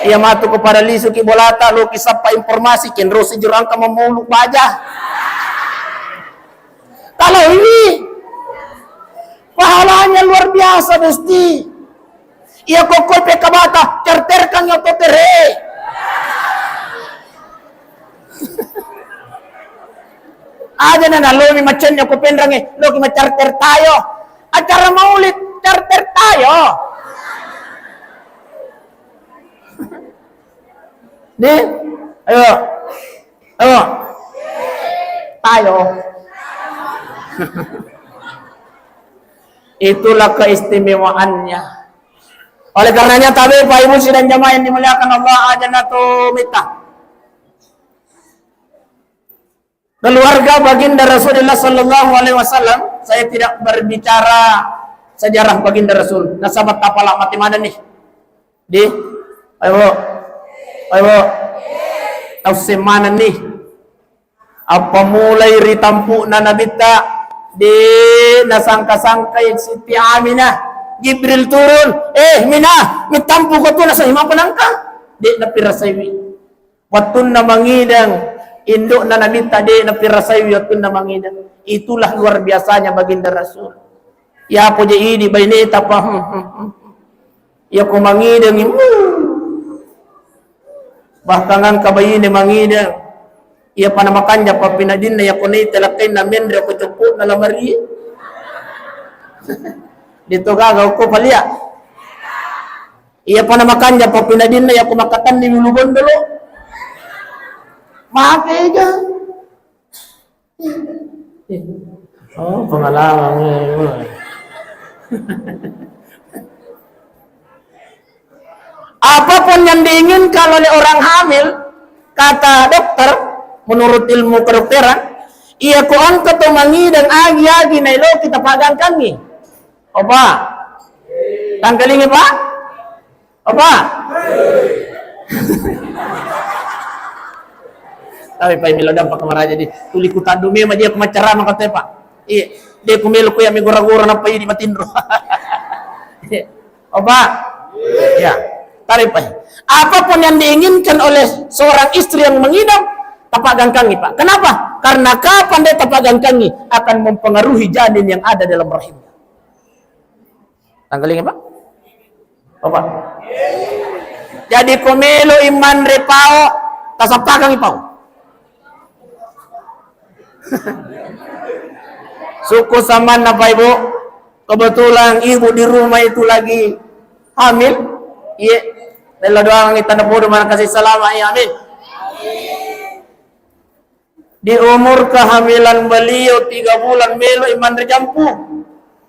Iya matu ko pada lisuki bolata, loki sappa informasi, kenrosi jurangka mamulu baja. Kalau ini pahalanya luar biasa, Besti. Iya kokkoi pekabata, certerkan ya kotere. Aja na nalomi macennya ko penrange, loki macarter tayo. Acara maulid, carter tayo. Nih, ayo. Ayo. Tayo. Itulah keistimewaannya. Oleh karenanya, tabe Pak Ibu sidang jamaah yang dimuliakan Allah, aja na to mita. Keluarga Baginda Rasulullah Sallallahu Alaihi Wasallam, saya tidak berbicara sejarah Baginda Rasul. Nasaba tapala mati mana nih? Di, ayo, ayo, tau semana nih? Apa mulai ri tampu'na Nabitta, de nasangka-sangkai Siti Aminah. Jibril turun, "Eh, Minah, mittampu ko tu nasai mapa nangka?" De napirasaiwi. Wattunna mangideng, indu'na Nabitta de napirasaiwi wattunna mangideng. Itulah luar biasanya Baginda Rasul. Yapo je idi baineta pa. Iya ko mangidengi, bahkan engka baine mangideng. Iya pana makanja pappinadinna, iya ko naita lakkainna menre ko coppo'na lamari. Dito gaga ko palia. Iya pana makanja pappinadinna, iya ko makatanni ulu bondolo. Makega. Oh, pengalaman. Apapun yang diinginkan oleh orang hamil, kata dokter, menurut ilmu kedokteran, iya ko engka to mangideng agi-agi nailo kita pagangkangi. Opa. Tangkalingi, Pak? Apa? Tapi pai melo dampa kamaraja di tuli kutaddu memang dia pemacara maka tepa. Iya, dia ku melo ku ya mi gora-gora napa ini matinro. Apa? Ya, tarik pai. Apapun yang diinginkan oleh seorang istri yang mengidam, tapak gangkangi, Pak. Kenapa? Karena kapan dia tapak gangkangi akan mempengaruhi janin yang ada dalam rahimnya. Tanggalingi, Pak? Bapak. Jadi ko melo i manre pao, tasappakangi pao. Suku samanna, Pak Ibu, kebetulan ibu di rumah itu lagi hamil. Iya. Bella doangi tanda bodoh mana kasih selama, ya, amin. Di umur kehamilan beliau tiga bulan, melo i manre jampu.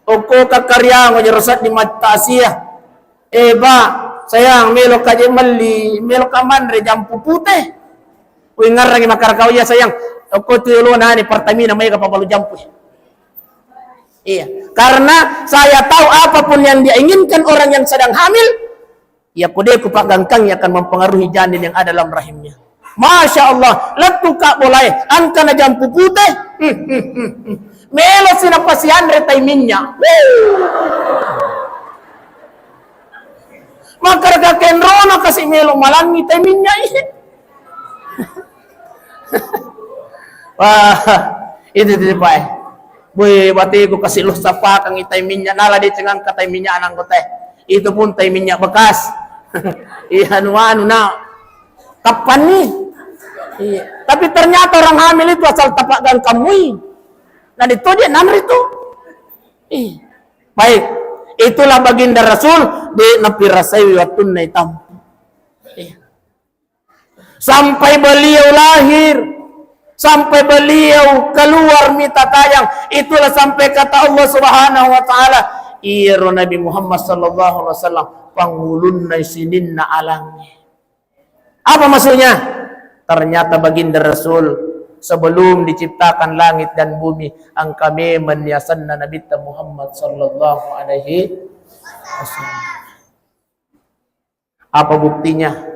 Okko kakariango jero seddi mattasia. Eh, Ba, sayang, melo ka je melli, melo ka manre jampu pute. Ui, ngarrangi makkara kau, iya, sayang. Okko tu yolo nani Pertamina mai ka pabalu jampu. Iya, karena saya tahu apapun yang dia inginkan orang yang sedang hamil, iya, ko de ku pagangkangi akan mempengaruhi janin yang ada dalam rahimnya. Masya Allah, lettu ka bolae, angka na jampu pute. Melo si napasianre tai minyak. Maka rega kenrona kasi melo malangi tai minyak. Wah, itu tu, Pak. Boy, batiku kasi lo sapakang tai minyak, nala de cengangka tai minyak nangko teh. Itu pun tai minyak bekas. Iya, anu, anu, nah. Kapan nih? Iya. Tapi ternyata orang hamil itu asal tapak gangkamui. Nah, ditoje nanri tu. Iya. Baik. Itulah Baginda Rasul, de napirasai wattunna itampu. Iya. Sampai beliau lahir, sampai beliau keluar mita tajang, itulah sampai kata Allah Subhanahu wa Ta'ala, iyaro Nabi Muhammad sallallahu alaihi wasallam pangulunna sininna alangnge. Apa maksudnya? Ternyata Baginda Rasul sebelum diciptakan langit dan bumi, engka memang niasenna Nabitta Muhammad sallallahu alaihi wasallam. Apa buktinya?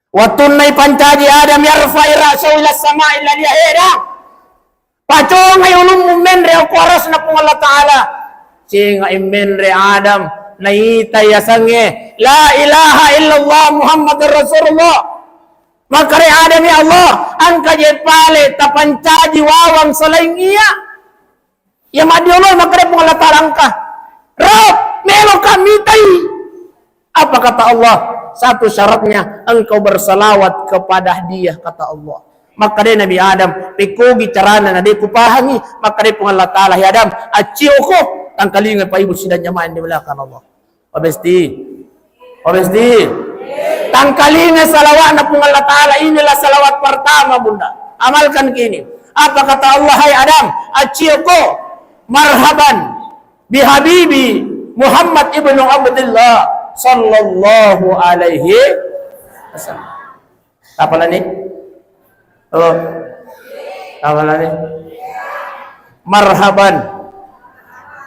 Wattunna ipancaji Adam, yarfa'i ra'sahu ila samai, ila dia heda. Pacongai ulummu menre okko arasna Puang Allah Ta'ala. Cengai menre Adam, Naita yasengnge, "La ilaha illallah Muhammadur Rasulullah." Makkeda Adam, "Ya Allah, engka je pale tapancaji wawang selain Iya?" Iya maddiolo, makkeda Puang Allah Ta'ala, "Engka." "Rabb, meloka mitai." Apa kata Allah? "Satu syaratnya, engkau bersalawat kepada Dia," kata Allah. Makkeda Nabi Adam, "Pekkogi carana na de kupahangi." Makkeda Puang Allah Ta'ala, "He Adam, accioko, tangkalinga paibu sidang jamaah yang dimuliakan Allah." Obesti. Obesti. Tangkalinga salawatna Puang Allah Ta'ala, inilah salawat pertama, Bunda. Amalkan kini. Apa kata Allah, "Hai Adam, accioko, marhaban bihabibi Muhammad ibnu Abdullah sallallahu alaihi wasallam." Apa lani? Oh. Apa lani? Marhaban.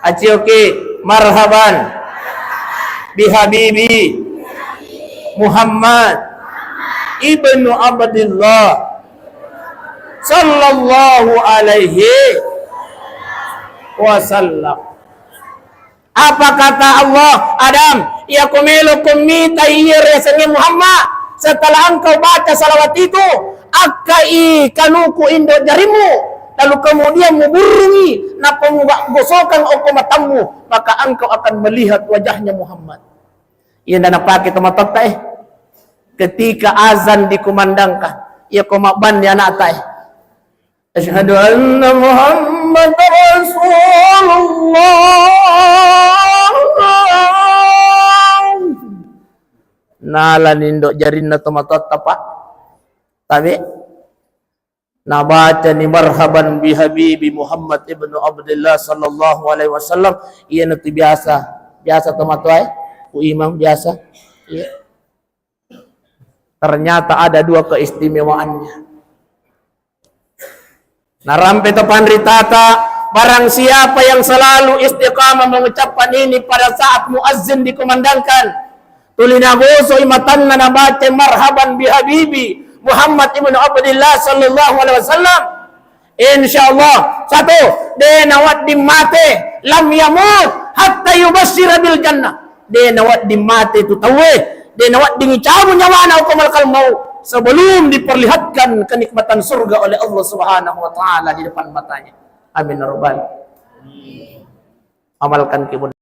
Acioki, marhaban bihabibi Muhammad ibnu Abdullah sallallahu alaihi wasallam. Apa kata Allah, "Adam, iya ko melo ko mita iya riasengnge Muhammad, setelah engkau baca salawat itu, akkai kanuku indo jarimu, lalu kemudian muburrungi, nappa mugosokang okko matammu, maka engkau akan melihat wajahnya Muhammad." Iya nda napake tomatoatta, eh. Ketika azan dikumandangkan, iya ko mabbanni anakta, eh. Asyhadu anna Muhammadar Rasulullah. Nalani indo jarinna tomatoatta, Pak. Tabe. Nabacani marhaban bihabibi Muhammad ibnu Abdullah sallallahu alaihi wasallam. Iyanatu biasa, biasa tomatoae, ku imam biasa. Iya. Ternyata ada dua keistimewaannya. Narampe to panritata, barang siapa yang selalu istiqamah mengucapkan ini pada saat muazzin dikumandangkan, tuli nagosoi matanna nabaca marhaban bihabibi Muhammad ibnu Abdillah sallallahu alaihi wasallam, insyaallah, satu, de nawedding mate, lam yamut hatta yubasysyira bil jannah. De nawedding mate tu tauwe, de nawedding cabut nyawana okko malakal maut sebelum diperlihatkan kenikmatan surga oleh Allah Subhanahu wa Ta'ala di depan matanya. Amin ya rabbal. Amalkan kibun.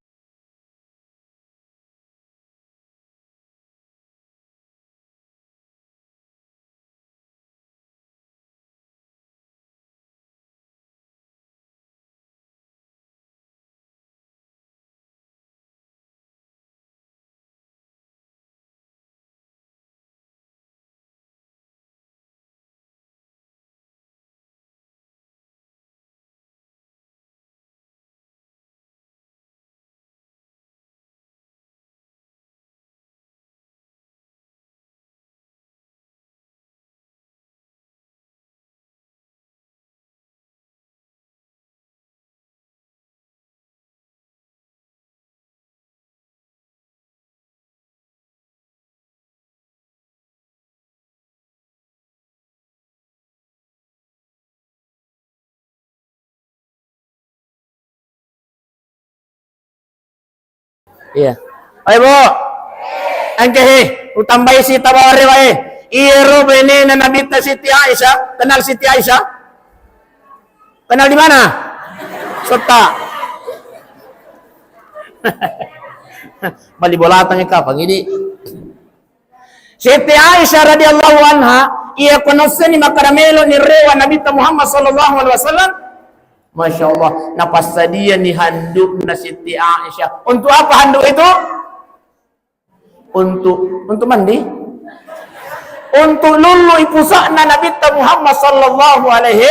Iya. Ayo, Bu. Engke he, utambai Siti Aisha, wae. Iyaro benena Nabitta Siti Aisyah, kenal Siti Aisyah? Kenal di mana? Setta. Bali bolatang kapang ini. Siti Aisyah radhiyallahu anha, iya ko naisseni makkeda melo ni rewa Nabitta Muhammad sallallahu alaihi wasallam. Masya Allah, napassadiani handukna Siti Aisyah. Untuk apa handuk itu? Untuk, untuk mandi? Untuk lullui pusa'na Nabitta Muhammad sallallahu alaihi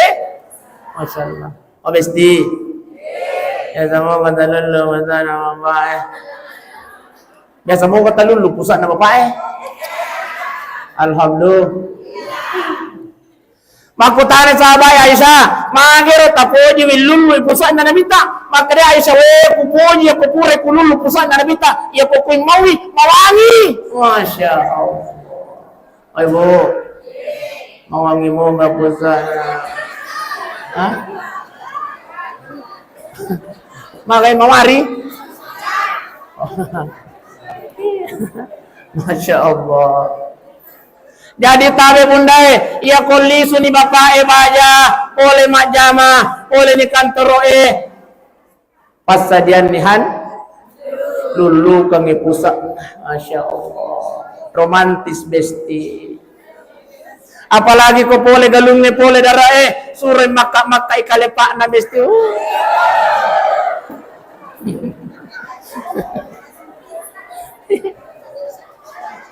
wasallam. Oh, besti. Ya, sama kata lullu, kata nama baik. Biasa moga talullu pusa'na bapa'e. Alhamdulillah. Makkutana sahabat Aisyah, "Magero tapoji willullu pusa'na Nabitta?" Makkeda Aisyah, "We, kupoji yako pura kulullu pusa'na Nabitta, yako kui maui mawangi." Masya Allah. Ayo, Bu. Mawangi moga pusa'na. Hah? Magai mawari? Masya Allah. Jadi tabe bundae, iya ko lisuni bapae baja, pole majjama, pole ni kantoroe, passadianni han, lullukengngi pusa. Masya Allah. Romantis, Besti. Apalagi ko pole galungnge, pole darae, suroi makka-makkai kalepa'na, Besti. Uh.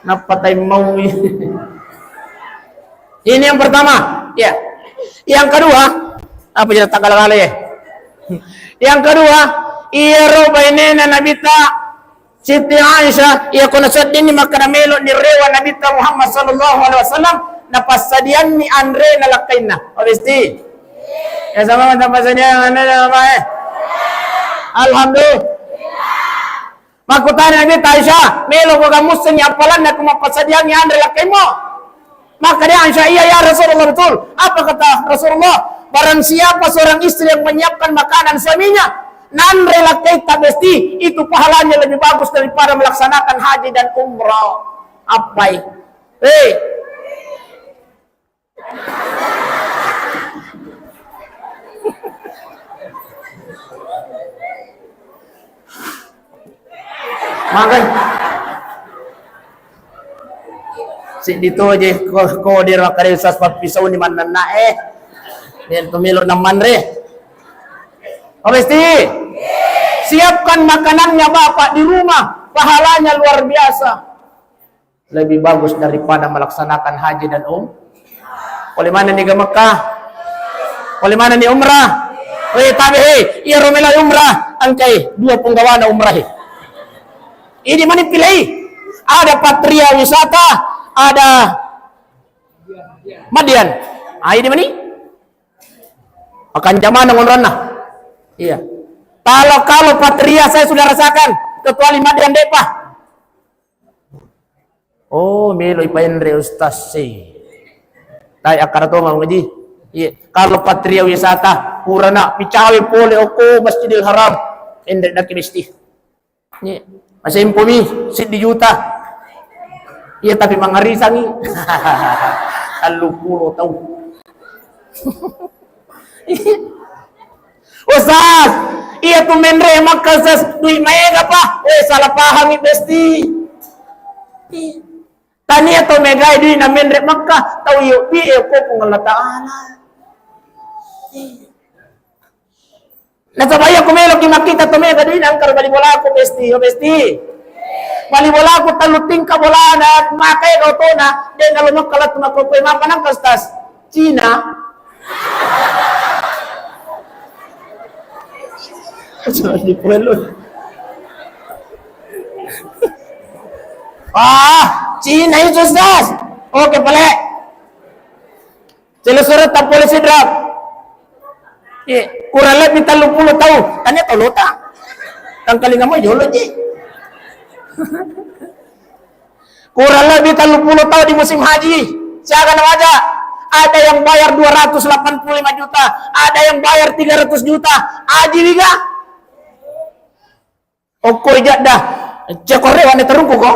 Nappa taimmaui. Ini yang pertama, ya. Yang kedua, apa jadi tagala-gala ya? Yang kedua, iyaro bainena Nabitta Siti Aisyah, iya ko naseddinni makkeda melo nirewa Nabitta Muhammad sallallahu alaihi wasallam, napassadianni anre na lakkainna. Oh, Besti. Ya sama, napassadianni anre na lakkainna. Alhamdulillah. Makkutana Nabitta Aisyah, melo ko gammussengngi appalanna ko mappasadiangngi anre lakkaimmu? Maka dia Aisyah, iya ya Rasulullah, betul. Apa kata Rasulullah? Barang siapa seorang istri yang menyiapkan makanan suaminya, nanre lakkaitta, Besti, itu pahalanya lebih bagus daripada melaksanakan haji dan umrah. Appai? Hei. Makan. Siddi to je ko, ko dia makkeda sas pappisau ni mannanna eh. Melo to melo namanre. Oh, Besti. Siapkan makanannya Bapak di rumah, pahalanya luar biasa. Lebih bagus daripada melaksanakan haji dan um. Oleh mana ni ke Mekah? Oleh mana ni umrah? Weh, tabe, hei, iya ro melo umrah, engkai dua penggawana umrah. Ini mani pilih. Ada Patria Wisata, ada Madian. Ah, ini mani. Akan jamaah ngonronna. Iya. Kalau, kalau Patria saya sudah rasakan, kecuali Madian depa. Oh, melo ipaenre Ustaz si. Tai akkara to mau ngaji. Iya, kalau Patria Wisata, purana picawe pole oko Masjidil Haram. Enre daki Besti. Iya. Masempo mi, siddi juta. Iya, tapi mangarisangi. Tellu pulo tau. Ustaz, iya tu menre Makkah, Ustaz, dui maega pa. Weh, salah pahami Besti. Tania to megai dui na menre Makkah, tau iyo pi e ko Puang Allah Ta'ala. Nasaba iya ko melo ki makkita to mega dui na engka ro bali bolaku Besti, yo Besti. Bali bolaku tellu tingka bolana, maka ega otona, de na lo Makkah lettu makkokkoe mapa nangka Ustaz. Cina. Di puelo. Ah, Cina itu, Ustaz. Oke, pale. Sila surat tak polisi drop. Iya, kurang lebih tellu pulo tau. Tania tau lota. Tangkalinga mau jolo ji. Kurang lebih tellu pulo tau di musim haji. Siaga na waja. Ada yang bayar dua ratus delapan puluh lima juta, ada yang bayar tiga ratus juta. Haji wiga. Okko ijadda. Cekore wane terungku ko.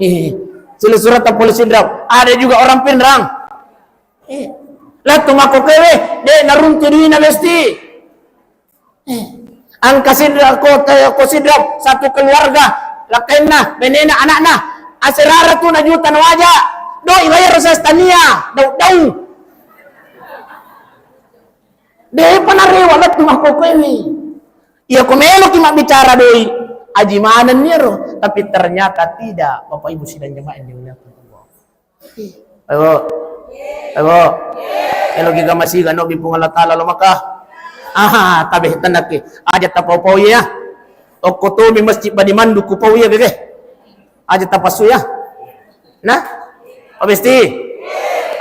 Ih, sila surat polisi drop. Ada juga orang Pinrang. Eh, lettu makkokewe, de naruntu duina Besti. Eh, engka sidra ko, ko sidra satu keluarga, lakkainna, benena, anakna, aserara tu na juta na waja. Doi bayar sestania, dau-dau. De pa narewa lettu makkokewe. Iya ko meloki mabbicara doi, aji manenni ero, tapi ternyata tidak, Bapak Ibu sidang jemaah yang dimuliakan Allah. Ayo. Ayo. Elo giga masiga no bi Puang Allah Taala lo Makkah. Aha, tabe tenaki. Aja tapau-pau ya. Okko tomi masjid badi mandu ku pau ya gege. Aja tapasu ya. Nah. Obesti.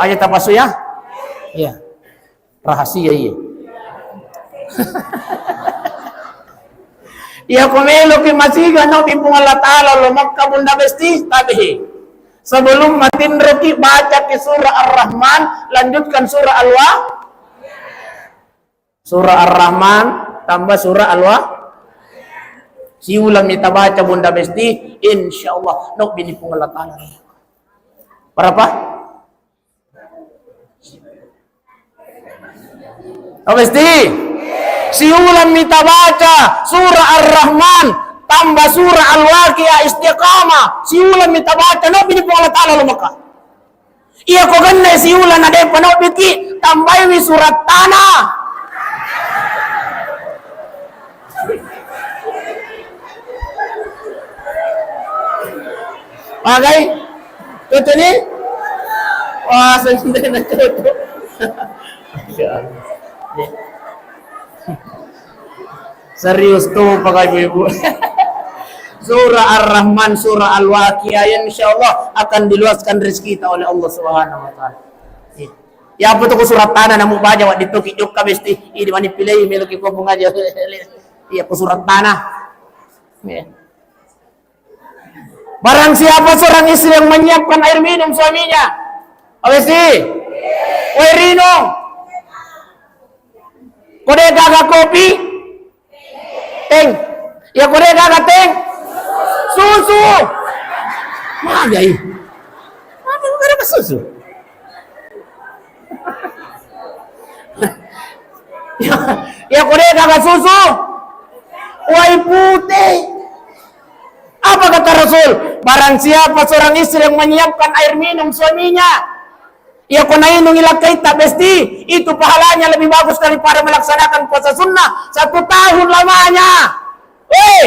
Aja tapasu ya. Iya. Rahasia iya. Iya ko meloki masiga no bi Puang Allah Taala lo Makkah Bunda Besti, tabe. Sebelum matinroki, bacaki surah Ar-Rahman, lanjutkan surah Al-Wa-, surah Ar-Rahman tambah surah Al-Wa-, Siulami tabaca Bunda Besti, insyaallah naobbini Puang Allah Ta'ala. Berapa? Oh, Besti? Siulami tabaca surah Ar-Rahman tambah surah Al-Waqiah, Istiqamah. Siulami tabaca, naobbini Puang Allah Ta'ala lo Mekah. Iya ko genne siula na depa naobbiki, tambaiwi surat tanah. Magai? Cocok ni? Wah, sebenarnya cocok. Masya Allah. Serius tuh, Bapak Ibu-ibu. Surah Ar-Rahman, surah Al-Waqiah, yang insya Allah akan diluaskan rezeki kita oleh Allah Subhanahu wa Ta'ala. Iya. Ya, apa tuh, ku surat tanah, namu baja, wak, ditoki jokka, Besti. Ini mani pilih, meloki kopung aja. Iya, ku surat tanah. Iya. Barang siapa seorang istri yang menyiapkan air minum suaminya, apa sih? Woi Rino, ko de' gaga kopi, teng. Ya, ko de' gaga teng, susu. Magai. Apa gaga susu? Ya, ya, ko de' gaga susu, wai putih. Apa kata Rasul? Barang siapa seorang istri yang menyiapkan air minum suaminya, ya, ko nainung ilakkaitta, Besti, itu pahalanya lebih bagus daripada melaksanakan puasa sunnah satu tahun lamanya. Hei!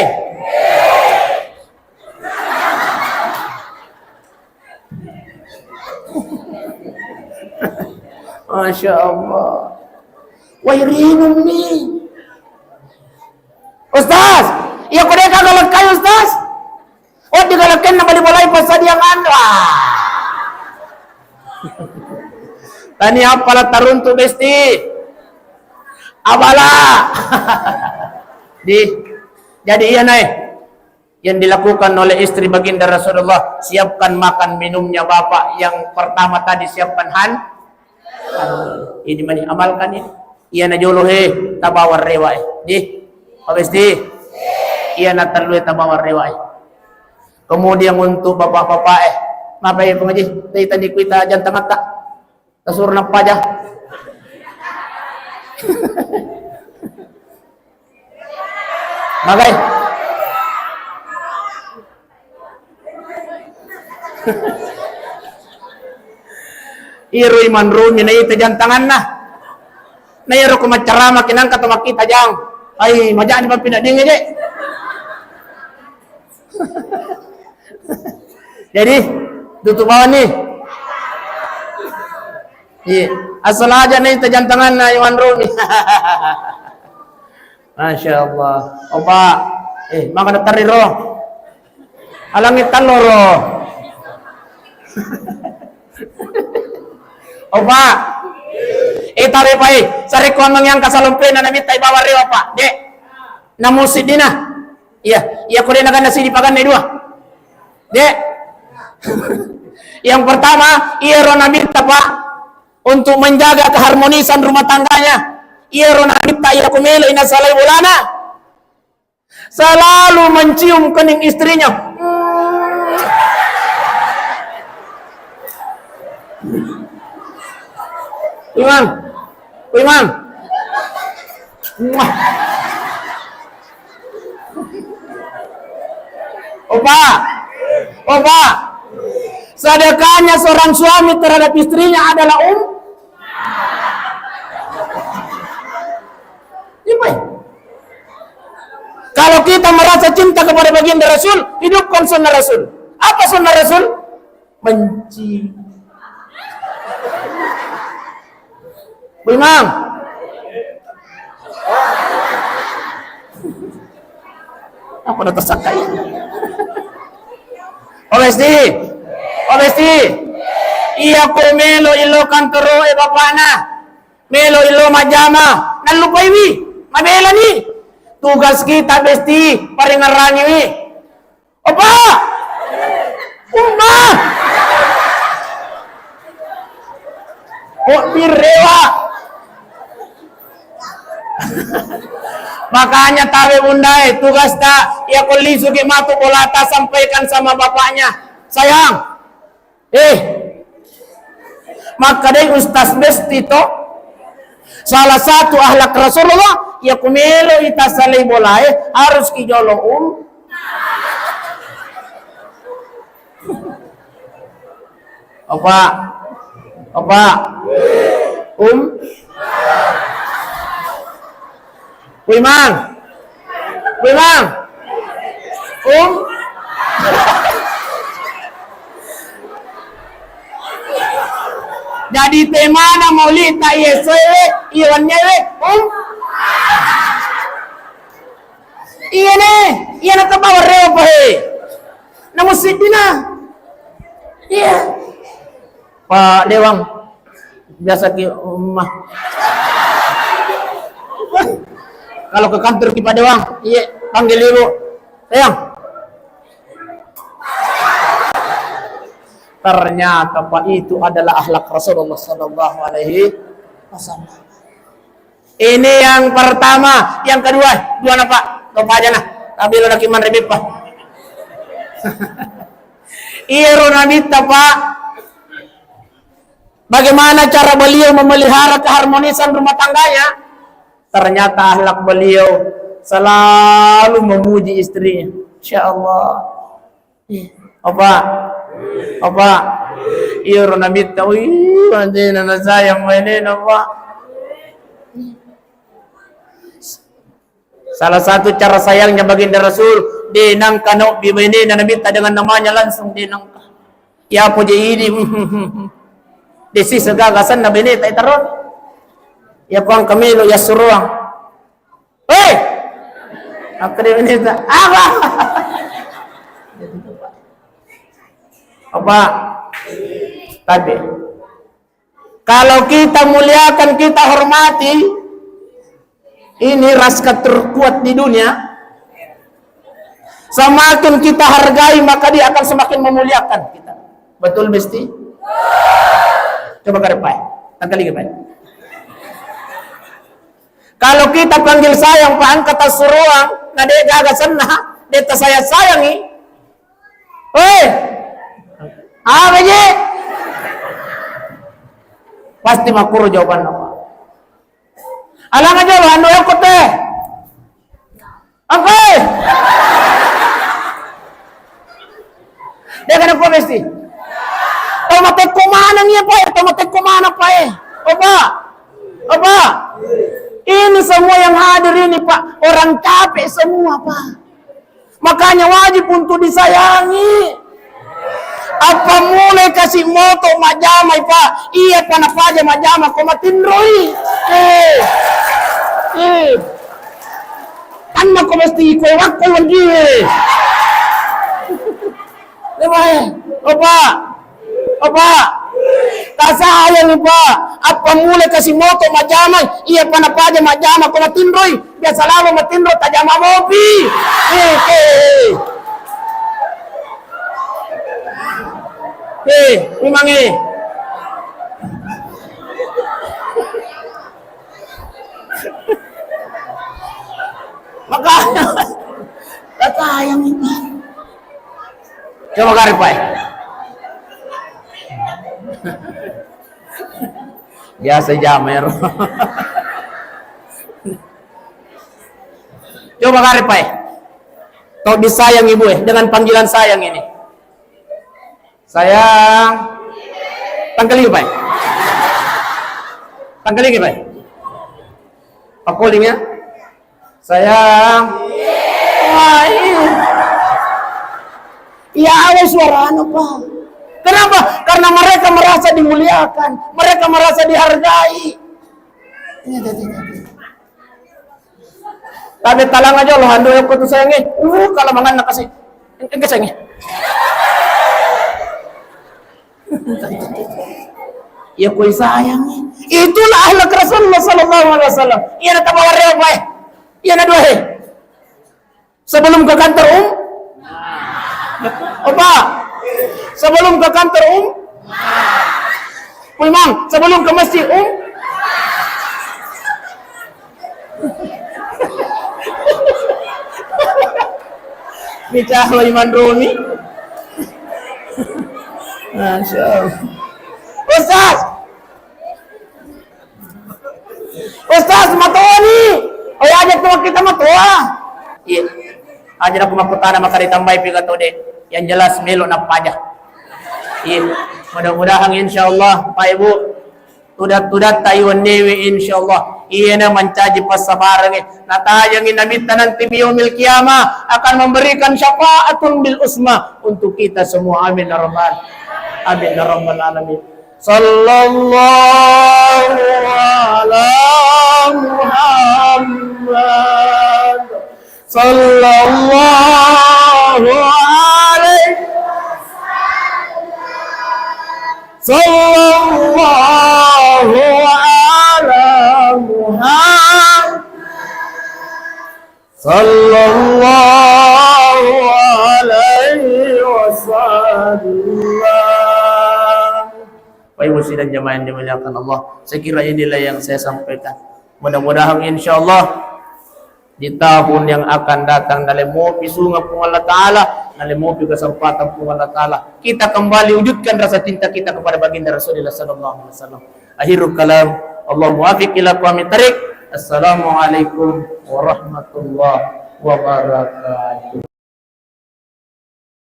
Masya Allah. Wai rinung ni. Ustaz, iya ko de' gaga lekkai, Ustaz? Oh, digalakkenna bali bolai passadiangan. Wah. Tania pala taruntu, Besti. Abala. Di, jadi iya, Nay. Yang dilakukan oleh istri baginda Rasulullah, siapkan makan minumnya bapak, yang pertama tadi siapkan han-, ini mani amalkan ini. Iya na jolo he, tabawang rewa eh. Di, Pak Besti. Iya na tellu eh, tabawang rewa eh. Kemudian untuk bapak-bapak eh, mapai pengaji, tadi tadi kuita jantangatta. Tasuro nappaja. Magai. Iro Imam Rumi naita jang tanganna. Na iyaro ko maccarama ki nangka to makkita jang. Ai, majani pappina dinge je. Jadi, tutup bawang ni. Iya. Asal aja nih tejantanganna Iwan Rumi. Masya Allah. Opa, eh, maka terri ro. Alangi talloro. Opa. Eh, tabe pai, sarekko amang yang kasalompena namitta ibawa rewa, Pak. Dek. Namu siddina. Iya, iya ko de' naganna sidi paganna dua. Dek. Yang pertama, iyaro namitta, Pak, untuk menjaga keharmonisan rumah tangganya. Iyaro namitta iya ko melo ina salai bolana. Selalu mencium kening istrinya. Imang, Imang. Opa, opa. Sedekahnya seorang suami terhadap istrinya adalah um. Ipai. Kalau kita merasa cinta kepada baginda Rasul, hidupkan sunnah Rasul. Apa sunnah Rasul? Benci. Bu Imam. Apa na tasakkai? O Besti. O Besti. Iya ko melo illo kantoro e bapakna. Melo illo majjama. Nallupaiwi. Mabelani. Tugas kita Besti paringerrangiwi. Apa? Umma. Kok direwa? Makanya tabe bundae, tugas ta, iya ko lisuki matu bolata, sampaikan sama bapaknya. Sayang, eh, makkadai Ustaz Besti to, salah satu akhlak Rasulullah, iya ko melo ita salai bolae, harus ki jolo um. Apa? Apa? Um? Kuimang. Kuimang. Um? Jadi temana maulita iye sewe, iye wanyewe, um? Iya ne, iya na tabawa rewa pa he. Namu siddina. Iya. Pak Dewang, biasa ki umma. Kalau ke kantor ki Pak Dewang, iya, panggil ibu. Sayang. Ternyata Pak itu adalah akhlak Rasulullah sallallahu alaihi wasallam. Ini yang pertama, yang kedua, dua na Pak, topa aja na. Tapi lo lagi manre beppa. Iya ro Nabitta Pak. Bagaimana cara beliau memelihara keharmonisan rumah tangganya? Ternyata akhlak beliau selalu memuji istrinya. Insya Allah. Apa? Apa? Iya ro Nabitta, wih, anjena na sayang mainena, Pak. Salah satu cara sayangnya baginda Rasul, de nangka naobbi bainena Nabitta dengan namanya langsung, de nangka. Iya poje idi. Desi segagasanna baineta itaron. Iya pang kamelo iya suruang. Hei! Apa dia minta? Apa? Apa? Tapi kalau kita muliakan, kita hormati, ini ras terkuat di dunia. Semakin kita hargai, maka dia akan semakin memuliakan kita. Betul, Besti? Coba karepai. Tangkalingi, Pak. Kalau kita panggil sayang, Pak, angkat suruang, na de gaga senna, de tasayang-sayangi. Hei, apa je? Pasti makuru jawabanna, Pak. Alang aja lo, anu aku teh. Apa? Dia kena kok Besti. Tau matekko maneng iya, Pak. Tau matekko maneng, Pak, eh. Apa? Apa? Ini semua yang hadir ini, Pak, orang capek semua, Pak. Makanya wajib untuk disayangi. Apa mulai kasih moto majamai, Pak? Iya, pana paja majama ko matinroi. Eh. Eh. Anna ko mesti iko wakko wendiwe. Lebae. Opa. Opa. Tasayang, Pak. Apa mulai kasih moto majamai? Iya, pana paja majama ko matinroi. Biasa lalo matinro tajama mopi. Eh, eh, eh. Eh, memang eh. Makanya, makanya. Coba kari, Pak. Biasa jamero. Coba kare, Pak. Kau disayang ibu, eh, dengan panggilan sayang ini. Sayang. Tangkali, Pak. Tangkali, Pak. Pakoling ya. Sayang. Wah, iya. Ya, awal suara anu, Pak. Kenapa? Karena mereka merasa dimuliakan, mereka merasa dihargai. Iya, iya, iya, iya. Tapi talang aja lo, ando yang kutu sayangi. Uh, kalau mangan nak kasih. Engke sayangi. Ya koi sayangi. Itulah akhlak Rasulullah sallallahu alaihi wasallam. Iya na tabawa rewa, Pak. Iya na dua he. Sebelum ke kantor um? Apa? Sebelum ke kantor um? Memang sebelum ke masjid um? Calo iman Romi. Masya Allah. Ustaz. Ustaz, matoni. Oh, aja tu kita matoa. Iya. Aja aku makutana maka ditambahi piga tode. Yang jelas melo napaja. Iya. Mudah-mudahan insyaallah, Pak Ibu, tudat-tudatta iwennewe insyaallah. Iyana mancaji passabarangnge. Natajangi Nabitta nanti di yaumil qiyamah akan memberikan syafaatun bil usma untuk kita semua. Amin ya rabbal, amin ya rabbal alamin. Sallallahu ala Muhammad. Sallallahu alaihi. Sallallahu ala Muhammad. Sallallahu alaihi wasallam. Bapak Ibu sidang jamaah yang dimuliakan Allah, saya kira inilah yang saya sampaikan. Mudah-mudahan insyaallah di tahun yang akan datang, nalemopi sunga Puang Allah Ta'ala, nalemopi kesempatan Puang Allah Ta'ala, kita kembali wujudkan rasa cinta kita kepada baginda Rasulullah sallallahu alaihi wasallam. Akhirul kalam, Allahu muwaffiq ila aqwamit thariq. Assalamualaikum warahmatullahi wabarakatuh.